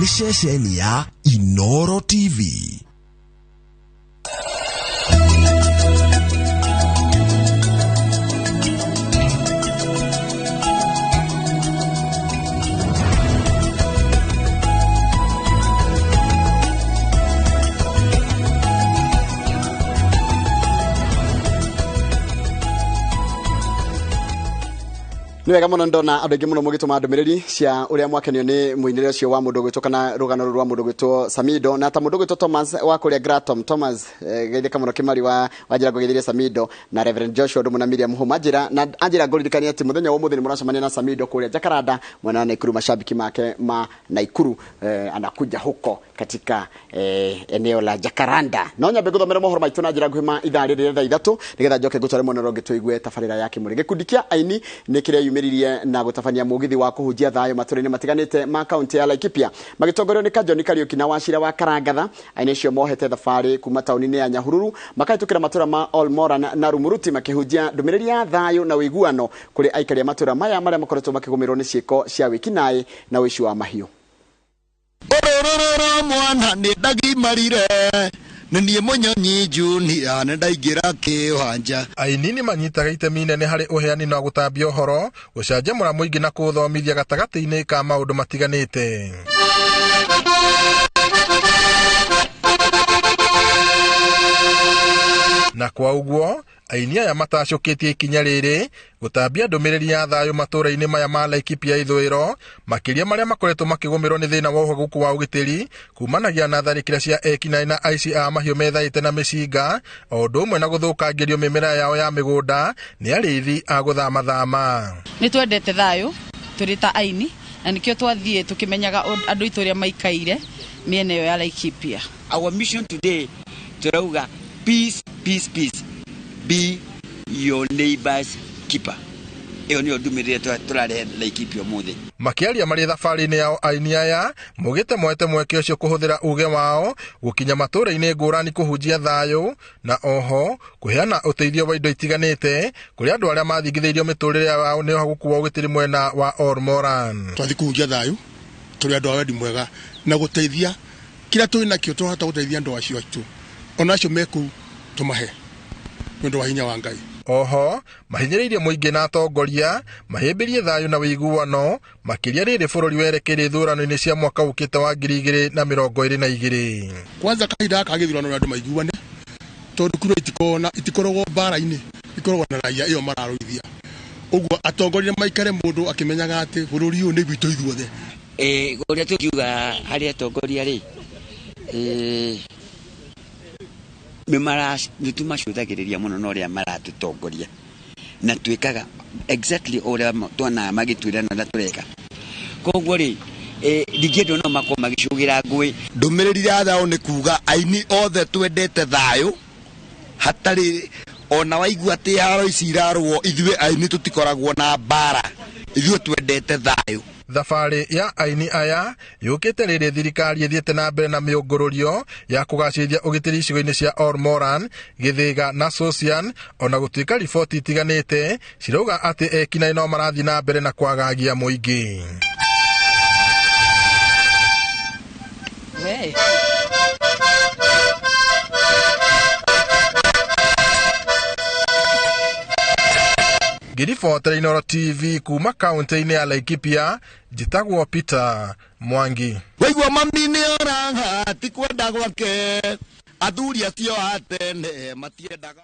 Nĩ ceceni ya Inoro TV. Nĩ wega mũno ndona andũ aingĩ mũno mũgĩtũma ndũmĩrĩri cia ũrĩa mwakenio nĩ mũinĩre ũcio wa mũndũ gwĩtwo kana rũgano rũrũ rwa mũndũ gwĩtwo Samido, na ta mũndũ gwĩtwo Thomas wa kũrĩa Gratom. Thomas, geithĩka mũno. Kĩmari wa wanjĩra ngũgeithĩrie Samido na Reverend Joshua Ndũmũ na Miriam Huma njĩra na anjĩra ngũririkania atĩ mũthenya wa ũmũthĩ nĩ mũracemania na Samido kũrĩa Jacaranda mwena wa Naikuru. Mashabiki make ma Naikuru, anakuja huko katika eneo la Jacaranda. No nyambe nguthomera mohoro maitũ na njĩra nguhĩ ma ithaa rĩrĩ rĩa thaa 3, nĩgetha njoke ngũtware mwena ũrĩa ũngĩ tũigue tabarĩra ya kĩmũrĩ. Gĩkundi kĩa aini nĩ kĩreyumĩririe na gũtabania mũgithi wa kũhunjia thayũ matũra-inĩ matiganĩte ma kaunti ya Laikipia, magĩtongorio nĩ Kajoni Kariũki na Wacira wa Karangatha. Aini acio mohete thabarĩ kuma taũni-inĩ ya Nyahururu makahĩtũkĩra matũra ma Olmoran na Rumuruti, makĩhunjia ndũmĩrĩri ya thayũ na ũiguano kũrĩ aikari a matũra maya marĩa makoretwo makĩgũmĩrwo nĩ ciĩko cia wĩkinaĩ na ũici wa mahiũ. Ũrũrũrũ mwana nĩ ndagimarire, nĩ niĩ Mũnyonyi Junior, nĩ ndaingĩra kĩwanja. Aini nĩ manyitaga itemi inene harĩ ũheani na gũtambia ũhoro, gũcanjamũra mũingĩ na kũũthomithia gatagatĩ-inĩ ka maũndũ matiganĩte. Na kwa ũguo aini aya matacũkĩtie ikinya rĩrĩ gũtambia ndũmĩrĩri ya thayũ matũũra-inĩ maya ma Laikipia ithũĩro, makĩria marĩa makoretwo makĩgũmĩrwo nĩ thĩna wa ũhagũku wa ũgitĩri kumanagia na tharĩkĩra cia ekinaĩ na aici a mahiũ methaĩte na mĩcinga, o ũndũ ũmwe na gũthũkangĩrio mĩmera yao ya mĩgũnda nĩ arĩithi a gũthamathama. Nĩ twendete thayũ tũrĩ ta aini, na nĩkĩo twathiĩ tũkĩmenyaga andũ aitũ ũrĩa maikaire mĩena ĩyo ya Laikipia. Our mission today turauga peace, peace, peace, be your neighbor's keeper. Ĩyo nĩyo ndũmĩrĩri tũrarehe Laikipia ũmũthĩ. Makĩaria marĩ thabarĩ-inĩ yao, aini aya maugĩte moete mweke ũcio kũhũthĩra uge wao gũkinya matũũra-inĩ ngũrani kũhunjia thayũ na oho kũheana ũteithio wa indo itiganĩte kũrĩ andũ arĩa mathingithĩirio mĩtũrĩre yao nĩ ũhagũku wa ũgitĩri mwena wa Olmoran. Twathiĩ kũhunjia thayũ tũrĩ andũ a wendi mwega na gũteithia kĩrĩa tũrĩ nakĩo, tũrahota gũteithia andũ acio aitũ ona acio me kũu, tũmahe nĩ ũndũ wa hinya wa Ngai. Oho mahinyĩrĩirie mũingĩ na atongoria mahĩmbĩrie thayũ na ũiguano, makĩria rĩrĩ bũrũri werekeire ithurano-inĩ cia mwaka ũkĩte wa 2022. Kwanza kahinda gaka gĩthurano andũ maiguane, tondũ kura itikoragwo mbara-inĩ, ikoragwo na raia ĩyo mararũithia. Ũguo atongoria maikare mũndũ akĩmenyaga atĩ bũrũri ũyũ nĩ witũ ithuothe. Ũrĩa tũngiuga harĩ atongoria rĩ, nĩ tũmacũthagĩrĩria mũno na ũrĩa maratũtongoria, na twĩkaga exactly ũrĩa tuonaga magĩtwĩra na ũrĩa tũreka. Koguo rĩ, ndingĩenda no makorwo magĩcũgĩra ngũĩ. Ndũmĩrĩri ya thayũ nĩ kuga aini othe twendete thayũ, hatarĩ ona waigua atĩ haro ici irarũo, ithuĩ aini tũtikoragwo na mbara, ithuĩ twendete thayũ. Thabarĩ ya aini aya yũkĩte rĩrĩ thirikari ĩthiĩte na mbere na mĩũngũrũrio ya kũgacĩrithia ũgitĩri icigo-inĩ cia Olmoran, Gĩthĩga na Sosian, ona gũtuĩka riboti itiganĩte cirauga atĩ ekinaĩ no marathiĩ na mbere na kwagagia mũingĩ. We. Ngĩribotera Inooro TV kuma kaunti-inĩ ya Laikipia, njĩtagwo Peter Mwangi. Waigua mami nĩ oraga ti kwenda gwake, athuri acio a tene matiendaga.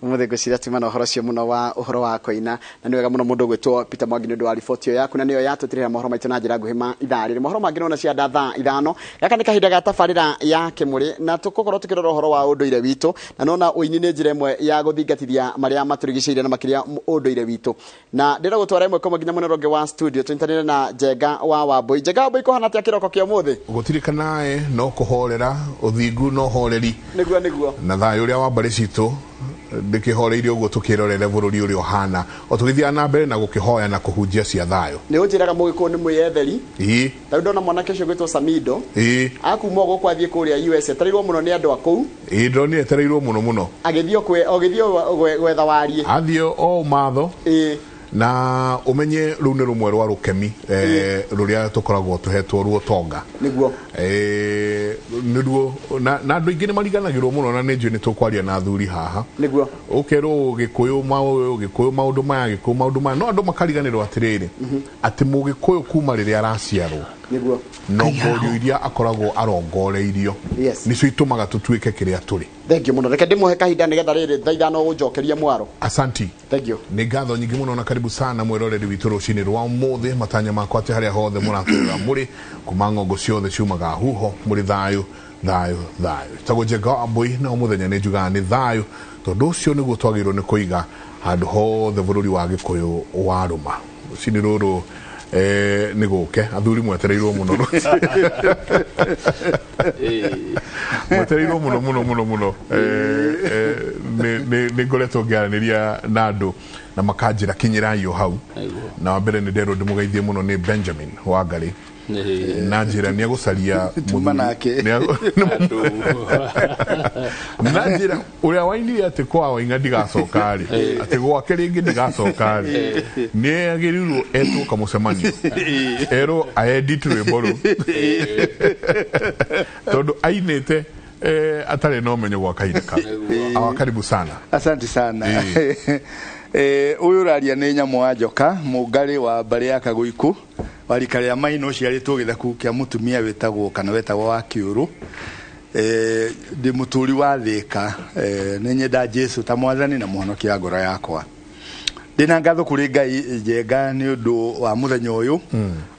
Umuthi ngwiciria tuma na ũhoro ũcio mũno wa ũhoro wa kũina, na nĩ wega mũno mũndũ ũgwĩtwo Peter Mwangi nĩ ũndũ wa riboti ĩyo yaku, na nĩyo yatũtirĩra mohoro maitũ na njĩra nguhĩ ma ithaa rĩrĩ. Mohoro mangĩ nona cia thaa 5. Gaka nĩ kahinda ga tabarĩra ya kĩmũrĩ, na tũgũkorwo tũkĩrora ũhoro wa ũndũire witũ, na nona ũini nĩ njĩra ĩmwe ya gũthingatithia marĩa matũrigicĩirie na makĩria ũndũire witũ. Na ndĩrenda gũtwara ĩmwe kwa ĩmwe nginya mwena ũrĩa ũngĩ wa studio tũnyitanĩre na Njenga wa Wambui. Njenga wa Wambui, kũhana atĩa kĩroko kĩa ũmũthĩ? Gũtirĩ kanae, no kũhorera ũthingu no horeri. Nĩguo, nĩguo. Na thayũ ũrĩa wa mbarĩ citũ ndĩkĩhoreire ũguo, tũkĩrorere bũrũri ũrĩa ũhana o tũgĩthiaga na mbere na gũkĩhoya na kũhunjia cia thayũ. Nĩ ũnjĩraga mũgĩkũyũ nĩ mwĩyetheri. Ĩĩ. Ta rĩu ndona mwanake ũcio ũgwĩtwo Samido. Ĩĩ. Akuma o gũkũ athiĩ kũrĩa US, etereirwo mũno nĩ andũ a kũu. Ĩĩ, ndĩronire etereirwo mũno mũno. Agĩthiĩ o gwetha wariĩ. Athiĩ o ũmatho. Ĩĩ. Na ũmenye rũu nĩ rũmwe rwa rũkemi rũrĩa tũkoragwo tũhetwo ruo tonga. Nĩguo. Nĩruo na andũ aingĩ nĩ mariganagĩrwo mũno, na nĩ njũĩ nĩ tũkwaria na athuri haha. Nĩguo. Ũkerwo Gĩkũyũ Gĩkũyũ maũndũ maya, Gĩkũyũ maũndũ maya, no andũ makariganĩrwo atĩrĩrĩ atĩ Mũgĩkũyũ kuma rĩrĩa araciarwo, Nĩguo, nongorio iria akoragwo arongoreirio nĩcio itũmaga tũtuĩke kĩrĩa tũrĩ. Thank you mũno. Reke ndĩmũhe kahinda nĩgetha rĩrĩ thaa 5 ũnjokerie mwaro. Asanti. Thank you. Nĩ ngatho nyingĩ mũno na karibu sana mwĩroreri witũ rũcinĩ rwa ũmũthĩ. Matanya makwa atĩ harĩa hothe mũratũrora mũrĩ kuma ng'ongo ciothe ciumaga huho mũrĩ thayũ thayũ thayũ. Tagwo Njenga wa Mbũi, na mũthenya nĩ njugaga nĩ thayũ, tondũ ũcio nĩguo twagĩrĩirwo nĩ kũiga handũ hothe bũrũri wa Gĩkũyũ warũma. Rũcinĩ rũrũ nĩ gũke athuri mwetereirwo mũno, mwetereirwo mũno mũno mũno mũno. Nĩ ngoretwo ngĩaranĩria na andũ na makanjĩra kinyĩrai o hau, na wa mbere nĩ nderwo ndĩmũgeithie mũno nĩ Benjamin Wangarĩ, na njĩra nĩ egũcaria na njĩra ũrĩa wainire atĩ kwa Waing'a ndigacoka rĩ, atĩ gwake rĩngĩ ndigacoka rĩ, nĩ agĩrĩirwo etwo kamũcemanio erwo aedit rwĩmbo rũu, tondũ ainĩte atarĩ na ũmenyo gwa kahinda kau. Awa, karibu sana. Asante sana. Ũyũ ũraria nĩ Nyamũ wa Njoka, Mũngarĩ wa mbarĩ ya Kagũikũ, wa rika rĩa Maina, ũciarĩtwo gĩthaku kĩa mũtumia wĩtagwo kana wetagwo wa Kĩũrũ. Ndĩ mũtũri wa Thĩka, nĩ nyenda Jesu ta mwathani na mũhonokia wa ngoro yakwa. Ndĩna ngatho kũrĩ Ngai Njenga nĩ ũndũ wa mũthenya ũyũ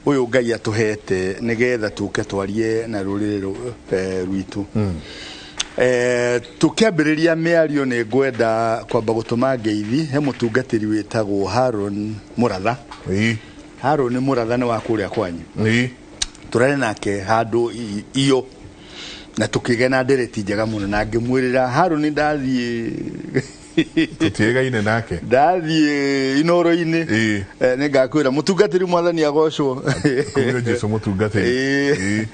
ũyũ Ngai atũhete nĩgetha tũke twarie na rũrĩrĩ rwitũ. Tũkĩambĩrĩria mĩario nĩ ngwenda kwamba gũtũma ngeithi he mũtungatĩri wĩtagwo Haron Mũratha. Haron Mũratha nĩ wa kũrĩa kwanyu. Tũrarĩ nake handũ iyo na tũkĩgĩa na ndereti njega mũno, na ngĩmwĩrĩra Haron ndathiĩ tũtiĩgaine nake, ndathiĩ Inoro-inĩ nĩ ngakwĩra mũtungatĩri mwathani agocwo. Kumio Jesu mũtungatĩri.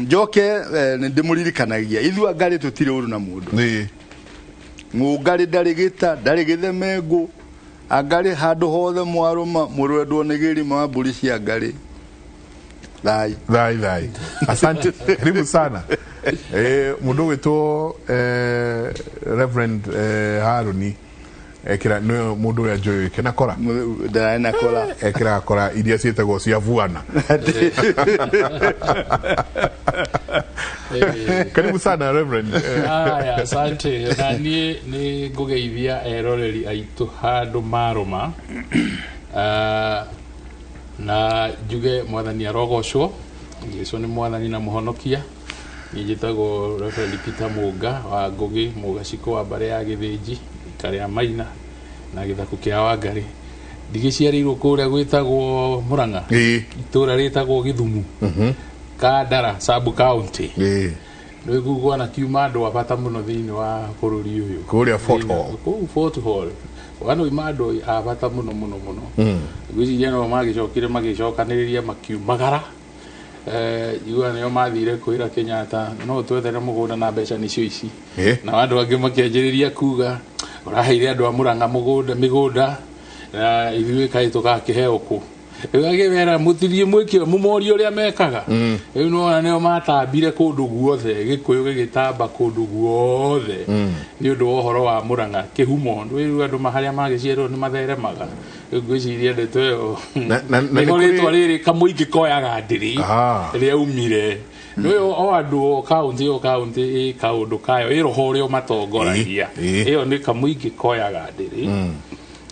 Njoke nĩ ndĩmũririkanagia ithuĩ Angarĩ tũtirĩ ũru na mũndũ. Mũngarĩ ndarĩ gĩta, ndarĩ gĩthemengũ. Angarĩ handũ hothe mwarũma mũrwendwo nĩ gĩrima wa mbũri cia Ngarĩ. Thai thai thai. Asante, karibu sana. Mũndũ ũgwĩtwo Reverend Haruni ekĩra nĩ mũndũ ũrĩa njũĩ kena kora ndarĩ na kora, ekĩraga kora iria ciĩtagwo cia buana. Karibu sana Reverend. Aya, asante. Na niĩ nĩ ngũgeithia eroreri aitũ handũ marũma, na njuge mwathani arogocwo. Jesu nĩ mwathani na mũhonokia. Niĩ njĩtagwo Reverend Peter Mũnga wa Ngũgĩ, Mũgacikũ wa mbarĩ ya Gĩthĩnji, rika rĩa Maina na gĩthaku kĩa Wangarĩ. Ndigĩciarĩirwo kũrĩa gwĩtagwo Mũrang'a, itũũra rĩtagwo Gĩthumu, Kandara sub county. Rĩu kwana kiuma andũ a bata mũno thĩinĩ wa bũrũri ũyũ, kũrĩa Fort Hall. Kũu Fort Hall wanoima andũ a bata mũno mũno mũno. Ngwĩciria no magĩcokire magĩcokanĩrĩria makiumagara. Igua nĩo mathire kwĩra Kenyatta no twethere mũgũnda na mbeca nĩcio ici, na andũ angĩ makĩanjĩrĩria kuga ũraheire andũ a Mũrang'a mũgũnda mĩgũnda na ithuĩ kaĩ tũgakĩheo kũ. Rĩu agĩmera mũtithiĩ mwĩke mũmorie ũrĩa mekaga. Rĩu nĩwona nĩo matambire kũndũ guothe, Gĩkũyũ gĩgĩtamba kũndũ guothe nĩ ũndũ wa ũhoro wa Mũrang'a kĩhumo. Rĩu andũ harĩa magĩciarwo nĩ matheremaga. Rĩu ngwĩciria ndeto ĩyo nĩho rĩtwa rĩrĩ kamũingĩ koyaga ndĩrĩ rĩaumire. Rĩu o andũ o kaũntĩ o kaũntĩ ĩ kaũndũ kayo ĩ roho ũrĩa ũmatongoragia, ĩyo nĩ kamũingĩ koyaga ndĩrĩ.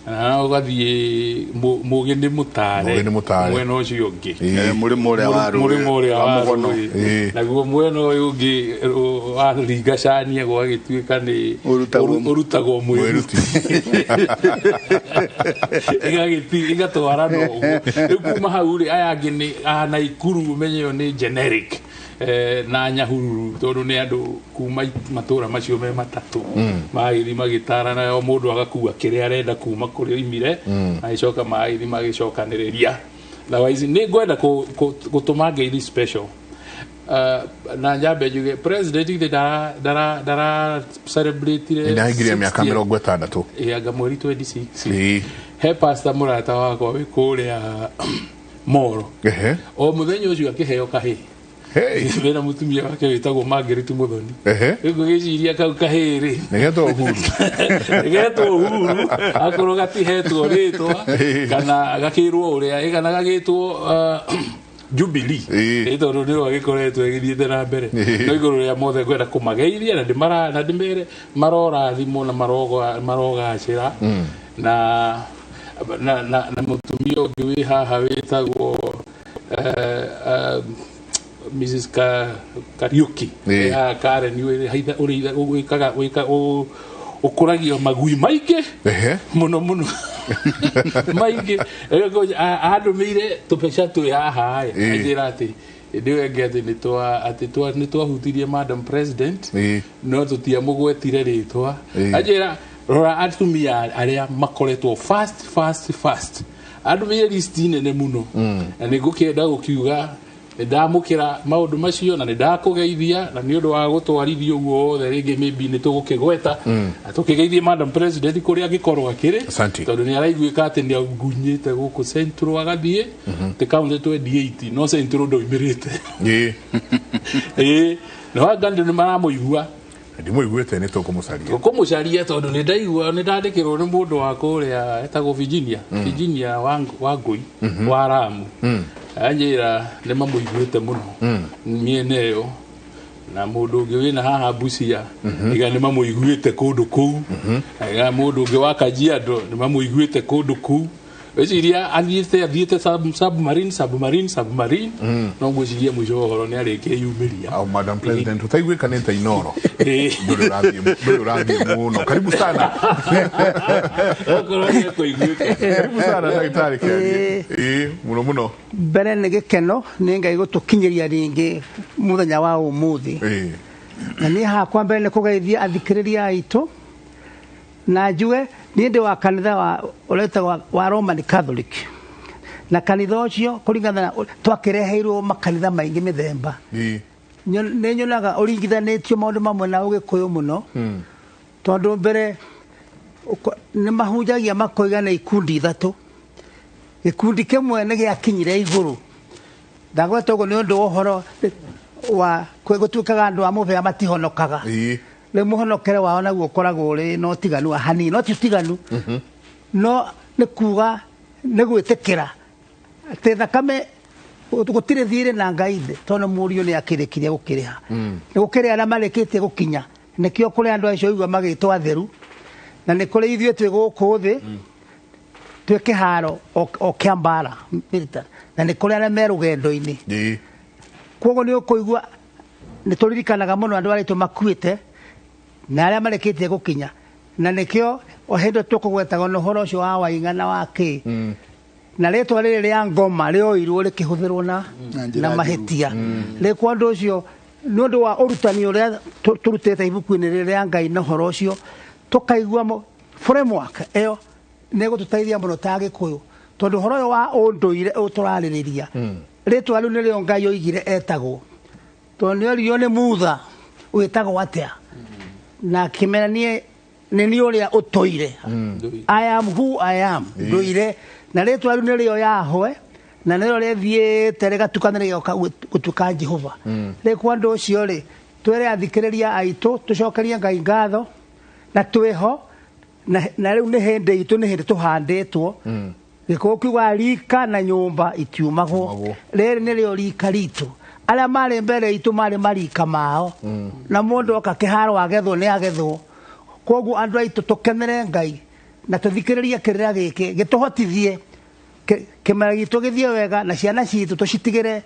Na ũgathiĩ mũgĩ nĩ mũtare mwena ũcio ũngĩ, mũrĩmo ũrĩa wa rũĩ, naguo mwena ũyũ ũngĩ wa ringacania gwagĩtuĩka nĩ ũrutagwo mwĩruti, igatwarana ũguo. Rĩu kuma hau rĩ, aya angĩ nĩ a Naikuru ũmenye ĩyo nĩ generic na Nyahururu, tondũ nĩ andũ kuma matũra macio me matatũ magĩthiĩ magĩtarana, o mũndũ agakua kĩrĩa arenda kuma kũrĩa oimire, magĩcoka magĩthiĩ magĩcokanĩrĩria. Otherwise nĩ ngwenda gũtũma ngeithi special. Na njambe njuge president ithe ndara celebrate ndaingĩria mĩaka 60 anga mweri 26. He pastor mũrata wakwa wĩ kũrĩa Moro. O mũthenya ũcio akĩheo kahĩĩ. Wĩna mũtumia wake wĩtagwo Margaret Muthoni. Rĩu ngũgĩciria kau kahĩĩ rĩ, Nĩgetwo Uhuru. Nĩgetwo Uhuru, akorwo gatihetwo rĩtwa kana gakĩrwo ũrĩa kana gagĩtwo Jubilee. Ĩ tondũ nĩwe agĩkoretwo ĩgĩthiĩte na mbere. No igũrũ rĩa mothe ngwenda kũmageithia na ndĩmara na ndĩmere marorathimwo na marogacĩra. Na mũtumia ũngĩ wĩ haha wĩtagwo Mrs. Kariuki. Ya Karen ũrĩa wĩkaga wĩka ũkũragia magui maingĩ mũno mũno maingĩ. Andũmĩire tũbeca twĩ haha ĩ, anjĩra atĩ ndĩwe ĩngĩ atĩ nĩ twahutirie Madam President no tũtiamũgwetire rĩtwa. Anjĩra rora atumia arĩa makoretwo fast fast fast, andũmĩire list nene mũno na nĩ ngũkĩenda gũkiuga nĩ ndamũkĩra maũndũ macio na nĩ ndakũgeithia na nĩ ũndũ wa gũtwarithia ũguo wothe rĩngĩ maybe nĩ tũgũkĩgweta na tũkĩgeithie Madam President kũrĩa angĩkorwo akĩrĩ, tondũ nĩ araiguĩka atĩ nĩ agunyĩte gũkũ Central agathiĩ ti county 28 no Central ndoimĩrĩte. Ĩĩ, no anga andũ nĩ maramũigua. Ndimũiguĩte, nĩ tũkũmũcaria. Tũkũmũcaria tondũ nĩ ndaigua nĩ ndandĩkĩrwo nĩ mũndũ wa kũrĩa etagwo Virginia, Virginia wa Ngũi wa Ramu, anjĩra nĩ mamũiguĩte mũno mĩena ĩyo, na mũndũ ũngĩ wĩna haha Busia iga nĩ mamũiguĩte kũndũ kũu, iga mũndũ ũngĩ wa Kajiado nĩ mamũiguĩte kũndũ kũu. Weciria athiĩte submarine submarine submarine, no ngwĩciria mũico wa ũhoro nĩ arĩkĩyumĩria. Au Madam President ũtaiguĩkanĩte Inoro, ndũrĩ ũrathiĩ mũno. Karibu sana. Okorwo nĩ ekũiguĩka. Karibu sana, ndagĩtarĩ Kĩarie. Ĩĩ, mũno mũno. Mbere nĩ gĩkeno nĩ Ngai gũtũkinyĩria rĩngĩ mũthenya wa ũmũthĩ. Na niĩ hakwa mbere nĩ kũgeithia athikĩrĩria aitũ na njuge niĩ ndĩ wa kanitha wa ũretagwo wa Roman Catholic, na kanitha ũcio kũringana na twakĩreheirwo makanitha maingĩ mĩthemba. Nĩ nyonaga ũringithanĩtio maũndũ mamwe na Ũgĩkũyũ mũno, tondũ mbere nĩ mahunjagia makoiga nĩ ikundi ithatũ. Gĩkundi kĩmwe nĩ gĩakinyire igũrũ. Ndagweta ũguo nĩ ũndũ wa ũhoro wa gũtuĩkaga andũ a mũbĩa matihonokaga. Rĩu mũhonokere wao naguo ũkoragwo ũrĩ na ũtiganu wa hanini, no ti ũtiganu, no nĩ kuga nĩ gwĩtĩkĩra atĩ thakame gũtirĩ thiirĩ na Ngai thĩ, tondũ mũriũ nĩ akĩrĩkirie gũkĩrĩha. Nĩ gũkĩrĩ arĩa marĩkĩtie gũkinya, nĩkĩo kũrĩ andũ acio ũigua magĩtwo atheru, na nĩ kũrĩ ithuĩ twĩ gũkũ thĩ twĩ kĩharo o kĩa mbara military, na nĩ kũrĩ arĩa me rũgendo-inĩ. Koguo nĩ ũkũigua nĩ tũririkanaga mũno andũ arĩa makuĩte na arĩa marĩkĩtie gũkinya, na nĩkĩo o hĩndĩ tũkũgwetaga na ũhoro ũcio wa Waing'a na wa kĩ, na rĩtwa rĩrĩ rĩa ngoma rĩoirwo rĩkĩhũthĩrwo na njĩra na mahĩtia. Rĩu kwa ũndũ ũcio nĩ ũndũ wa ũrutani ũrĩa tũrutĩte ibuku-inĩ rĩrĩ rĩa Ngai na ũhoro ũcio tũkaigua framework ĩyo nĩ ĩgũtũteithia mũno ta Gĩkũyũ, tondũ ũhoro ũyũ wa ũndũire ũyũ tũrarĩrĩria, rĩtwa rĩu nĩrĩo Ngai oigire etagwo, tondũ nĩ oririo nĩ Mutha wĩtagwo atĩa, na akĩmera niĩ nĩ niĩ ũrĩa ũtũire, I am who I am, ndũire, na rĩtwa rĩu nĩrĩo Yahweh, na nĩrĩo rĩthiĩte rĩgatukana rĩgoka gũtuĩka Jehova. Rĩu kwa ũndũ ũcio rĩ, twĩre athikĩrĩria aitũ tũcokerie Ngai ngatho na twĩho na rĩu nĩ hĩndĩ itũ, nĩ hĩndĩ tũhandĩtwo. Gĩkũyũ kiugaga rika na nyũmba itiumagwo. Rĩrĩ nĩrĩo rika ritũ. Arĩa marĩ mbere itũ marĩ marika mao, na mũndũ oka kĩharo agethwo nĩ agethwo. Koguo andũ aitũ tũkenere Ngai na tũthikĩrĩrie kĩrĩra gĩkĩ gĩtũhotithie kĩmera gitũ gĩthiĩ wega, na ciana citũ tũcitigĩre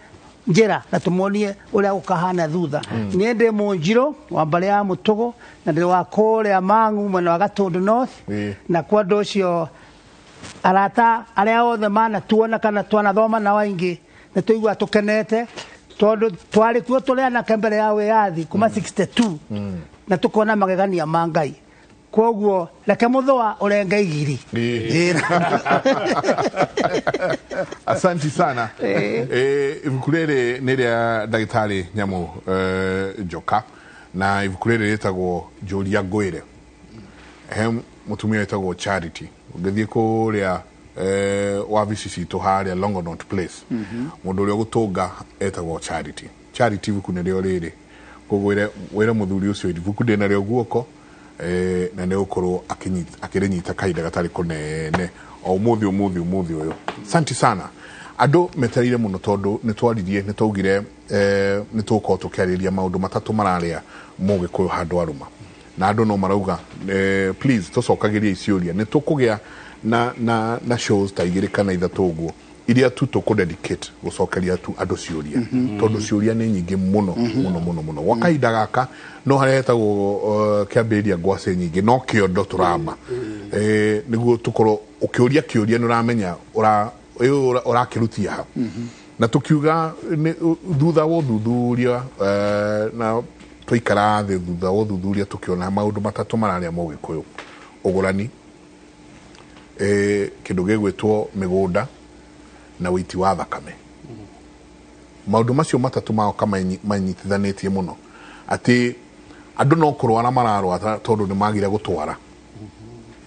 njĩra na tũmonie ũrĩa gũkahana thutha. Niĩ ndĩ Mũnjirũ wa mbarĩ ya Mũtũgũ na ndĩ wa kũrĩa Mang'u mwena wa Gatũndũ North, na kwa ũndũ ũcio arata arĩa othe manatuona kana twanathoma nao aingĩ nĩ tũiguaga tũkenete, tondũ twarĩ kuo tũrĩ anake mbere ya wĩyathi kuma 62 na tũkona magegania ma Ngai. Koguo reke mũthũa ũrenge igiri. Asanti sana. Ibuku rĩrĩ nĩ rĩa ndagĩtarĩ Nyamũ Njoka, na ibuku rĩrĩ rĩtagwo Njũria Ngwĩre. He mũtumia wĩtagwo Charity. Ũngĩthiĩ kũrĩa wabici citũ harĩa Longonot Place, mũndũ ũrĩa ũgũtũnga etagwo Charity. Charity, ibuku nĩrĩo rĩrĩ. Koguo wĩre mũthuri ũcio ibuku ndĩnarĩo guoko, na nĩ gũkorwo akĩrĩnyita kahinda gatarĩ kũnene, o ũmũthĩ ũmũthĩ ũmũthĩ ũyũ. Santi sana. Andũ metereire mũno tondũ nĩ twaririe, nĩ twaugire nĩ tũgũkorwo tũkĩarĩria maũndũ matatũ mararĩa mũgĩkũyũ handũ arũma, na andũ no marauga, please tũcokagĩrie ciũria. Nĩ tũkũgĩa na shows ta 2 kana 3 ũguo iria tu tũkũ dedicate gũcokeria tu andũ ciũria, tondũ ciũria nĩ nyingĩ mũno mũno mũno mũno. Gwa kahinda gaka no harĩa hetagwo kĩambĩrĩria ngwacĩ nyingĩ no kĩondo tũramba, nĩguo tũkorwo ũkĩũria kĩũria nĩ ũramenya ũrakĩrutia ha. Na tũkiuga thutha wa ũthuthuria, na twaikara thĩ thutha wa ũthuthuria, tũkĩona maũndũ matatũ mararĩa mũgĩkũyũ: ũgũrani, kĩndũ gĩgwĩtwo mĩgũnda, na wĩiti wa thakame. Maũndũ macio matatũ magoka manyitithanĩtie mũno, atĩ andũ no kũrwara mararwara tondũ nĩ magire gũtwara,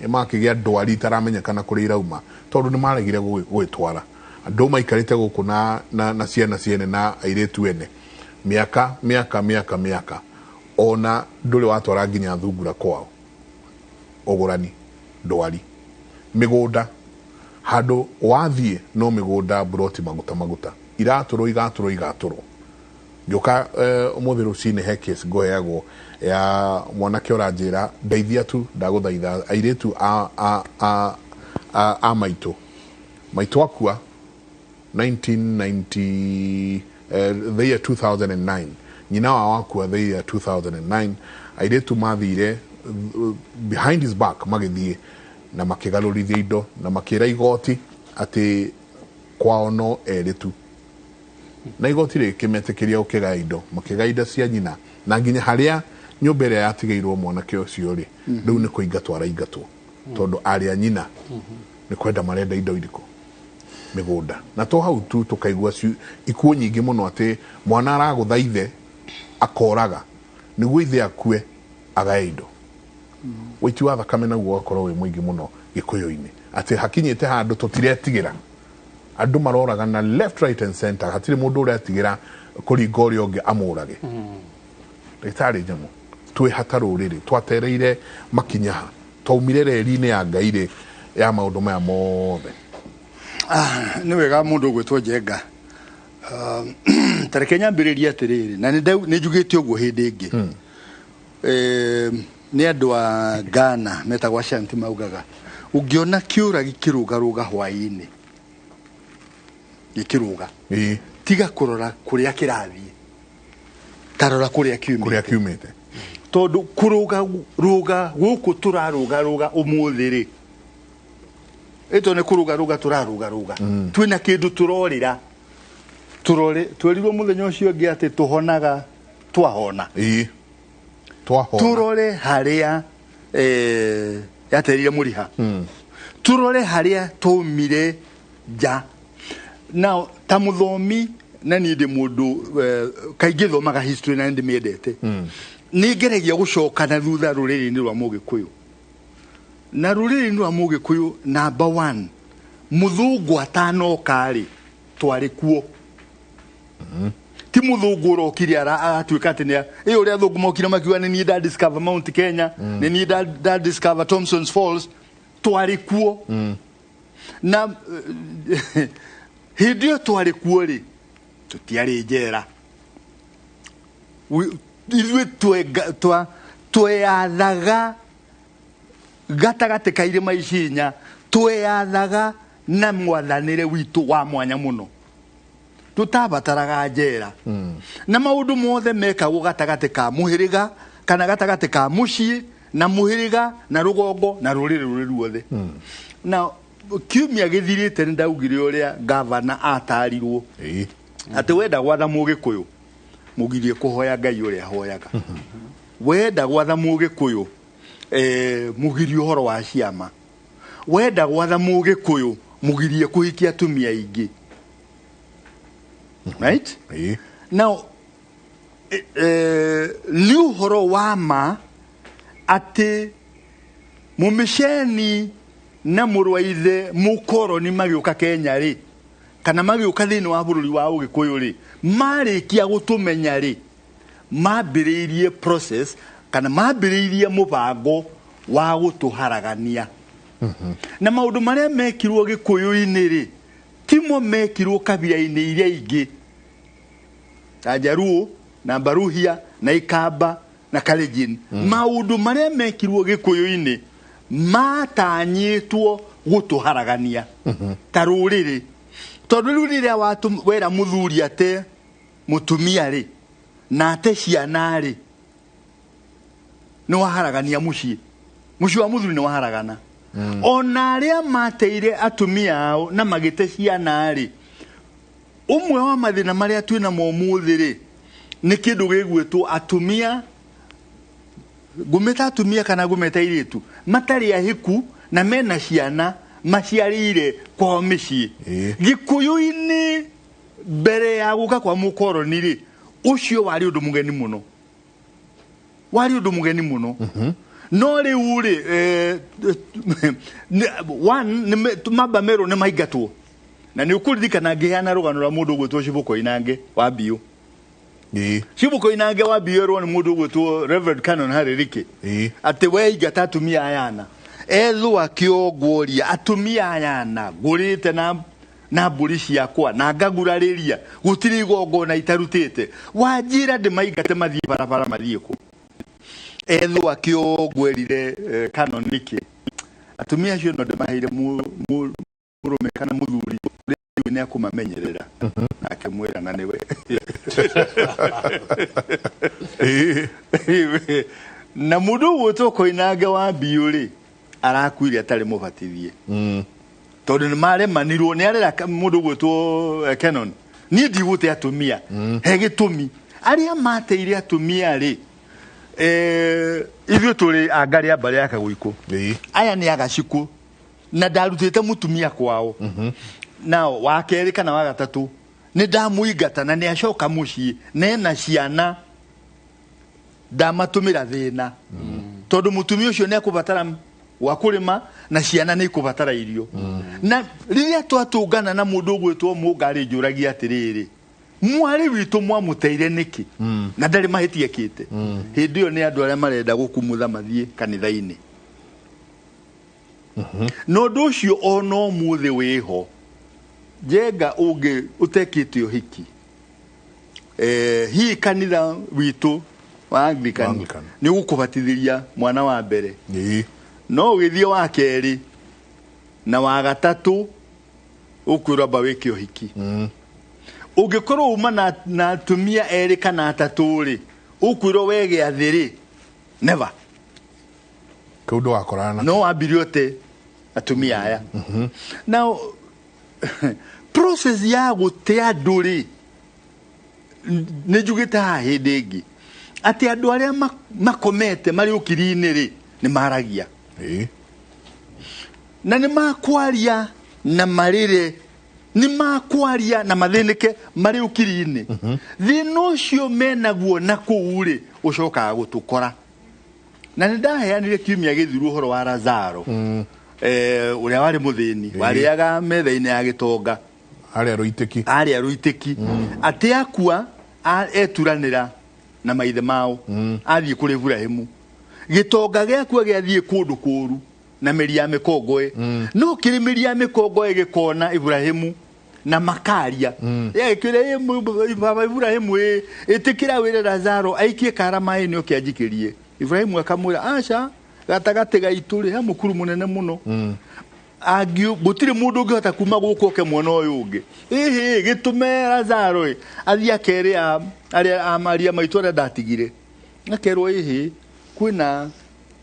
nĩ makĩgĩa ndwari itaramenyekana kũrĩa irauma tondũ nĩ maregire gwĩtwara. Andũ maikarĩte gũkũ na ciana ciene na airĩtu ene mĩaka mĩaka mĩaka mĩaka, ona ndũrĩ watwara nginya thungura kwao. Ũgũrani, ndwari, mĩgũnda. Handũ wathiĩ no mĩgũnda, mburoti maguta maguta, iratũrwo igatũrwo igatũrwo. Ngĩũka ũmũthĩ rũcinĩ he case ngũheagwo ya mwanake ũranjĩra, "Ndeithia tu, ndagũthaitha, airĩtu a maitũ, maitũ akua 1990, the year 2009, nyina wao akua the year 2009. Airĩtu mathire behind his back, magĩthiĩ na makĩgarũrithia indo na makĩra igoti atĩ kwao no erĩ tu, na igoti rĩkĩmetĩkĩria gũkĩgaya indo. Makĩgaya indo cia nyina, na nginya harĩa nyũmba ĩrĩa yatigĩirwo mwanake ũcio rĩ, rĩu nĩ kũingatwo araingatwo tondũ arĩ a nyina nĩ kwenda marenda indo irĩkũ? Mĩgũnda. Na to hau tu, tũkaigua ikuũ nyingĩ mũno, atĩ mwana aragũtha ithe akoraga nĩguo ithe akue agae indo. Wĩiti wa thakame naguo ũgakorwo wĩ mũingĩ mũno gĩkũyũ-inĩ, atĩ hakinyĩte handũ tũtiretigĩra, andũ maroragana left, right and center, hatirĩ mũndũ ũretigĩra kũringa ũrĩa ũngĩ amũrage. Ndagĩtarĩ Nyamu, twĩ hata rũrĩrĩ twatereire makinya ha twaumire reri-inĩ ya Ngai rĩ ya maũndũ maya mothe? Nĩ wega mũndũ ũgwĩtwo Njenga. Ta reke nyambĩrĩrie atĩrĩrĩ, na nĩ njugĩte ũguo hĩndĩ ĩngĩ. Nĩ andũ a Ghana metagwo Ashanti maugaga ũngĩona kĩũra gĩkĩrũgarũga hwaĩ-inĩ gĩkĩrũga, tiga kũrora kũrĩa kĩrathiĩ, ta rora kũrĩa kiumĩte. Kũrĩa kiumĩte. Tondũ kũrũga rũga gũkũ tũrarũga rũga ũmũthĩ rĩ, ĩto nĩ kũrũga rũga tũrarũga rũga, twĩna kĩndũ tũrorĩra. Tũrore twerirwo mũthenya ũcio ũngĩ atĩ tũhonaga twahona. Ĩĩ, twahona. Tũrore harĩa yaterire mũriha, tũrore harĩa twaumire nja. Now, ta mũthomi, na niĩ ndĩ mũndũ kaingĩ thomaga history na nĩ ndĩmĩendete, nĩ ngeragia gũcoka na thutha rũrĩrĩ-inĩ rwa mũgĩkũyũ. Na rũrĩrĩ-inĩ rwa mũgĩkũyũ, number one, mũthũngũ atanoka rĩ, twarĩ kuo. Ti mũthũngũ ũrokire aratuĩka atĩ nĩ ĩ ũrĩa athũngũ mokire makiuga, "Nĩ niĩ nda discover Mount Kenya, nĩ niĩ nda discover Thompson's Falls." Twarĩ kuo. Na hĩndĩ ĩyo twarĩ kuo rĩ, tũtiarĩ njera. Ithuĩ tweyathaga gatagatĩ ka irĩma ici inya, tweyathaga na mwathanĩre witũ wa mwanya mũno, tũtabataraga njera. Na maũndũ mothe mekagwo gatagatĩ ka mũhĩrĩga kana gatagatĩ ka mũciĩ na mũhĩrĩga na rũgongo na rũrĩrĩ rũrĩ ruothe. Na kiumia gĩthirĩte nĩ ndaugire ũrĩa gavana atarirwo atĩ wenda gwatha mũgĩkũyũ, mũgirie kũhoya Ngai ũrĩa ahoyaga. Wenda gwatha mũgĩkũyũ, mũgirie ũhoro wa ciama. Wenda gwatha mũgĩkũyũ, mũgirie kũhikia atumia aingĩ, right? Now, nĩ ũhoro wa ma atĩ mũmĩceni Na mũrũ wa ithe mũkoroni magĩũka Kenya rĩ, kana magĩũka thĩinĩ wa bũrũri wa Ũgĩkũyũ rĩ, marĩkia gũtũmenya rĩ, mambĩrĩirie process kana mambĩrĩirie mũbango wa gũtũharagania. Na maũndũ marĩa mekirwo Gĩkũyũ-inĩ rĩ, timo mekirwo kabira-inĩ iria ingĩ ta Jaruo na Baruhia na Ikamba na Kalenjin. Maũndũ marĩa mekirwo Gĩkũyũ-inĩ matanyĩtwo gũtũharagania ta rũrĩrĩ, tondũ rĩu rĩrĩa wera mũthuri ate mũtumia rĩ na ate ciana rĩ, nĩ waharagania mũciĩ, mũciĩ wa mũthuri nĩ waharagana. Ona arĩa mateire atumia ao na magĩte ciana rĩ, ũmwe wa mathĩna marĩa twĩnamo ũmũthĩ rĩ, nĩ kĩndũ gĩgwĩtwo atumia, ngũmĩta atumia kana ngũmĩta airĩtu matarĩ ahĩku na mena ciana maciarĩire kwao mĩciĩ. Gĩkũyũ-inĩ mbere ya gũka kwa mũkoroni rĩ, ũcio warĩ ũndũ mũgeni mũno, warĩ ũndũ mũgeni mũno. No rĩu rĩ, one mamba merwo nĩ maingatwo, na nĩ ũkũririkana ngĩheana rũgano rwa mũndũ ũgwĩtwo Cibũ Koinange wa Mbiũ. Cibũ Koinange wa Mbiũ erwo nĩ mũndũ ũgwĩtwo Reverend Canon Harry atĩ we ingata atumia ayana, ethwo akĩongoria atumia ayana ngũrĩte na mbũri ciakwa na ngagurarĩria, gũtirĩ igongona itarutĩte, wanjĩra ndĩmaingate mathiĩ barabara mathiĩ kũ? Ethwo akĩongwerire Canon nĩkĩ atumia acio no ndĩmaheire mũrũme kana mũthuri ũrĩa nĩ akũmamenyerera, na akĩmwĩra na nĩwe. Na mũndũ ũgwĩtwo Koinange wa Mbiũ rĩ, arakuire atarĩ mũbatithie, tondũ nĩ maremanirwo nĩ arera mũndũ ũgwĩtwo Canon, niĩ ndigũte atumia, he gĩtũmi arĩa mateire atumia rĩ, ithuĩ tũrĩ angarĩ a mbarĩ ya Kagũikũ, aya nĩ agacikũ na ndarutĩte mũtumia kwao. Nao wa kerĩ kana wa gatatũ nĩ ndamũingata na nĩ acoka mũciĩ na ena ciana, ndamatũmĩra thĩna, tondũ mũtumia ũcio nĩ akũbatara wa kũrĩma na ciana nĩ ikũbatara irio. Na rĩrĩa twatũngana na mũndũ ũgwĩtwo Mũngarĩ, njũragia atĩrĩrĩ, mwarĩ witũ mwamũteire nĩkĩ na ndarĩ mahĩtia ekĩte? Hĩndĩ ĩyo nĩ andũ arĩa marenda gũkumutha mathiĩ kanitha-inĩ. Na ũndũ ũcio ona ũmũthĩ wĩho, Njenga ũngĩ ũtekĩte ũhiki, hihi kanitha witũ wa Anglican nĩ ũgũkũbatithĩria mwana wa mbere, no ũgĩthiĩ wa kerĩ na wa gatatũ ũkwĩrwo amba wĩke ũhiki. Ũngĩkorwo uma na atumia erĩ kana atatũ rĩ, ũkwĩrwo we gĩathĩ rĩ, never. Kĩu ndũgakorana. No wambirie ũte atumia aya. Now process ya gũte andũ rĩ, nĩ njugĩte haha hĩndĩ ĩngĩ atĩ andũ arĩa makomete marĩ ũkiri-inĩ rĩ, nĩ maragia na nĩ makwaria na marĩre, nĩ makwaria na mathĩnĩke marĩ ũkiri-inĩ. Thĩna ũcio menaguo na kũu rĩ, ũcokaga gũtũkora. Na nĩ ndaheanire kiumia gĩthiru ũhoro wa Lazaro, ũrĩa warĩ mũthĩni, warĩaga metha-inĩ ya gĩtonga, arĩa rũitĩki, arĩa rũitĩki, atĩ akua eturanĩra na maithe mao, athiĩ kũrĩ Iburahĩmu. Gĩtonga gĩakua gĩathiĩ kũndũ kũũru na mĩri ya mĩkongoe, no kĩrĩ mĩri ya mĩkongoe gĩkona Iburahĩmu na makaria. Gĩkĩra baba Iburahĩmu, ĩtĩkĩra wĩre Lazaro aikie kara maĩ-inĩ oke anjikĩrie. Iburahĩmu akamwĩra, aca, gatagatĩ gaitũ rĩ, he mũkuru mũnene mũno, gũtirĩ mũndũ ũngĩhota kuma gũkũ oke mwena ũyũ ũngĩ. Ĩhĩ, gĩtũme Lazaro ĩ athiĩ akere arĩa amaria maitũ arĩa ndatigire, akerwo ĩhĩ, kwĩna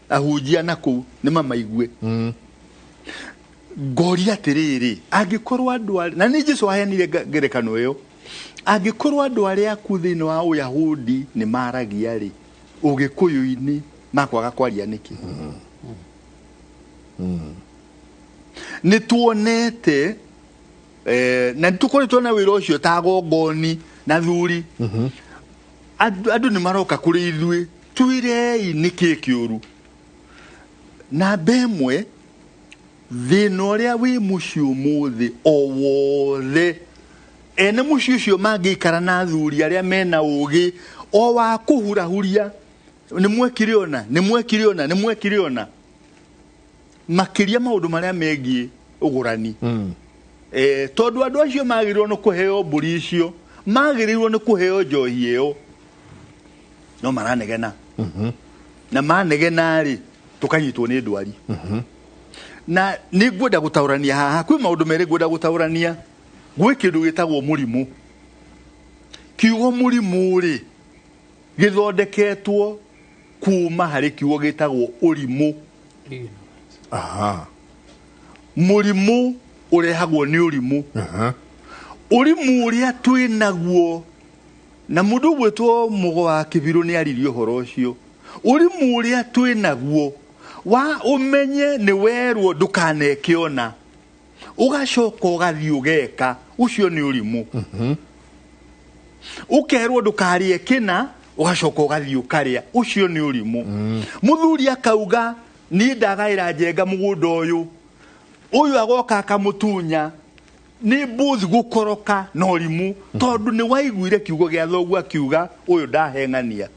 ahunjia na kũu nĩ mamaigue. Ngoria atĩrĩrĩ, angĩkorwo andũ, na nĩ Jesũ aheanire ngerekano ĩyo, angĩkorwo andũ arĩa aku thĩinĩ wa Ũyahudi nĩ maragia rĩ, Ũgĩkũyũ-inĩ makwaga kwaria nĩkĩ? Nĩ tuonete na nĩ tũkoretwo na wĩra ũcio ta gongoni na thuri. Andũ nĩ maroka kũrĩ ithuĩ, twĩrei nĩkĩ kĩũru. Namba ĩmwe, Thĩna ũrĩa wĩ mũciĩ ũmũthĩ o wothe, ene mũciĩ ũcio mangĩikara na athuri arĩa mena ũgĩ o wa kũhurahuria, nĩ mwekire ũna, nĩ mwekire ũna, nĩ mwekire ũna, makĩria maũndũ marĩa megiĩ ũgũrani. Tondũ andũ acio magĩrĩirwo nĩ kũheo mbũri icio, magĩrĩirwo nĩ kũheo njohi ĩyo, no maranegena. Na manegena rĩ, tũkanyitwo nĩ ndwari. Na nĩ ngwenda gũtaũrania haha, kwĩ maũndũ merĩ ngwenda gũtaũrania. Gwĩ kĩndũ gĩtagwo mũrimũ. Kiugo mũrimũ rĩ, gĩthondeketwo kuma harĩ kiugo gĩtagwo ũrimũ. Mũrimũ ũrehagwo nĩ ũrimũ. Ũrimũ ũrĩa twĩ naguo, na mũndũ ũgwĩtwo Mũgo wa Kĩbirũ nĩ aririe ũhoro ũcio. Ũrimũ ũrĩa twĩ naguo wa ũmenye nĩ werwo ndũkaneke ona, ũgacoka ũgathiĩ ũgeka, ũcio nĩ ũrimũ. Ũkerwo ndũkarĩe kĩna, ũgacoka ũgathiĩ ũkarĩa, ũcio nĩ ũrimũ. Mũthuri akauga niĩ ndagaĩra Njenga mũgũnda ũyũ, ũyũ agoka akamũtunya, nĩ mbũthi gũkoroka na ũrimũ, tondũ nĩ waiguire kiugo gĩa thoguo akiuga ũyũ ndaheng'ania.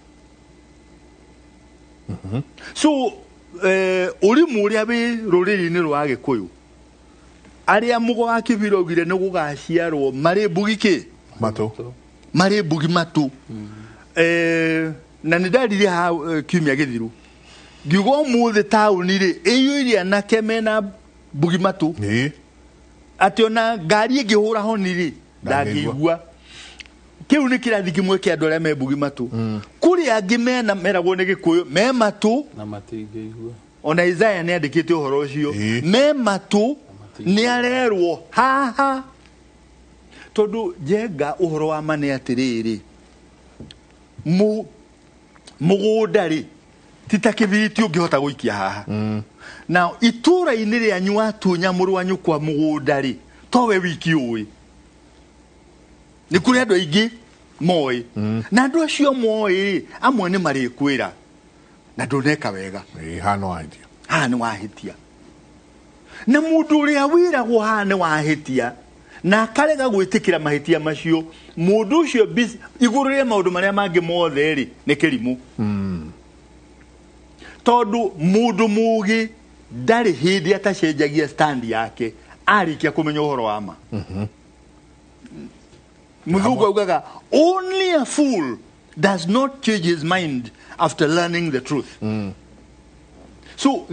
So ũrimũ ũrĩa wĩ rũrĩrĩ-inĩ rwa Gĩkũyũ, arĩa Mũgo wa Kĩbirũ augire nĩ gũgaciarwo marĩ mbugi kĩ? Matũ. Marĩ mbugi matũ. Na nĩ ndaririe haha kiumia gĩthiru, ngiuga ũmũthĩ taũni rĩ, ĩiyũire anake mena mbugi matũ. Atĩ ona ngari ĩngĩhũra honi rĩ, ndangĩigua. Kĩu nĩ kĩrathi kĩmwe kĩa andũ arĩa me mbugi matũ. Kũrĩ angĩ mena meragwo nĩ Gĩkũyũ me matũ na matingĩigua. Ona Isaiah nĩ andĩkĩte ũhoro ũcio. Me matũ nĩ arerwo haha. Tondũ Njenga ũhoro wa ma nĩ atĩrĩrĩ, mũgũnda rĩ ti ta kĩbiriti ũngĩhota gũikia haha. Na itũũra-inĩ rĩanyu watunya mũrũ wa nyũkwa mũgũnda rĩ, towe wiki ũĩ. Nĩ kũrĩ andũ aingĩ moĩ. Na andũ acio moĩ rĩ, amwe nĩ marĩkwĩra na ndũneka wega. Haha nĩ wahĩtia. Haha nĩ wahĩtia. Na mũndũ ũrĩa wĩragwo haha nĩ wahĩtia na akarega gwĩtĩkĩra mahĩtia macio, mũndũ ũcio igũrũ rĩa maũndũ marĩa mangĩ mothe rĩ, nĩ kĩrimũ. Tondũ mũndũ mũũgĩ ndarĩ hĩndĩ atacenjagia stand yake arĩkia kũmenya ũhoro wa ma. Mũthungu augaga only a fool does not change his mind after learning the truth. So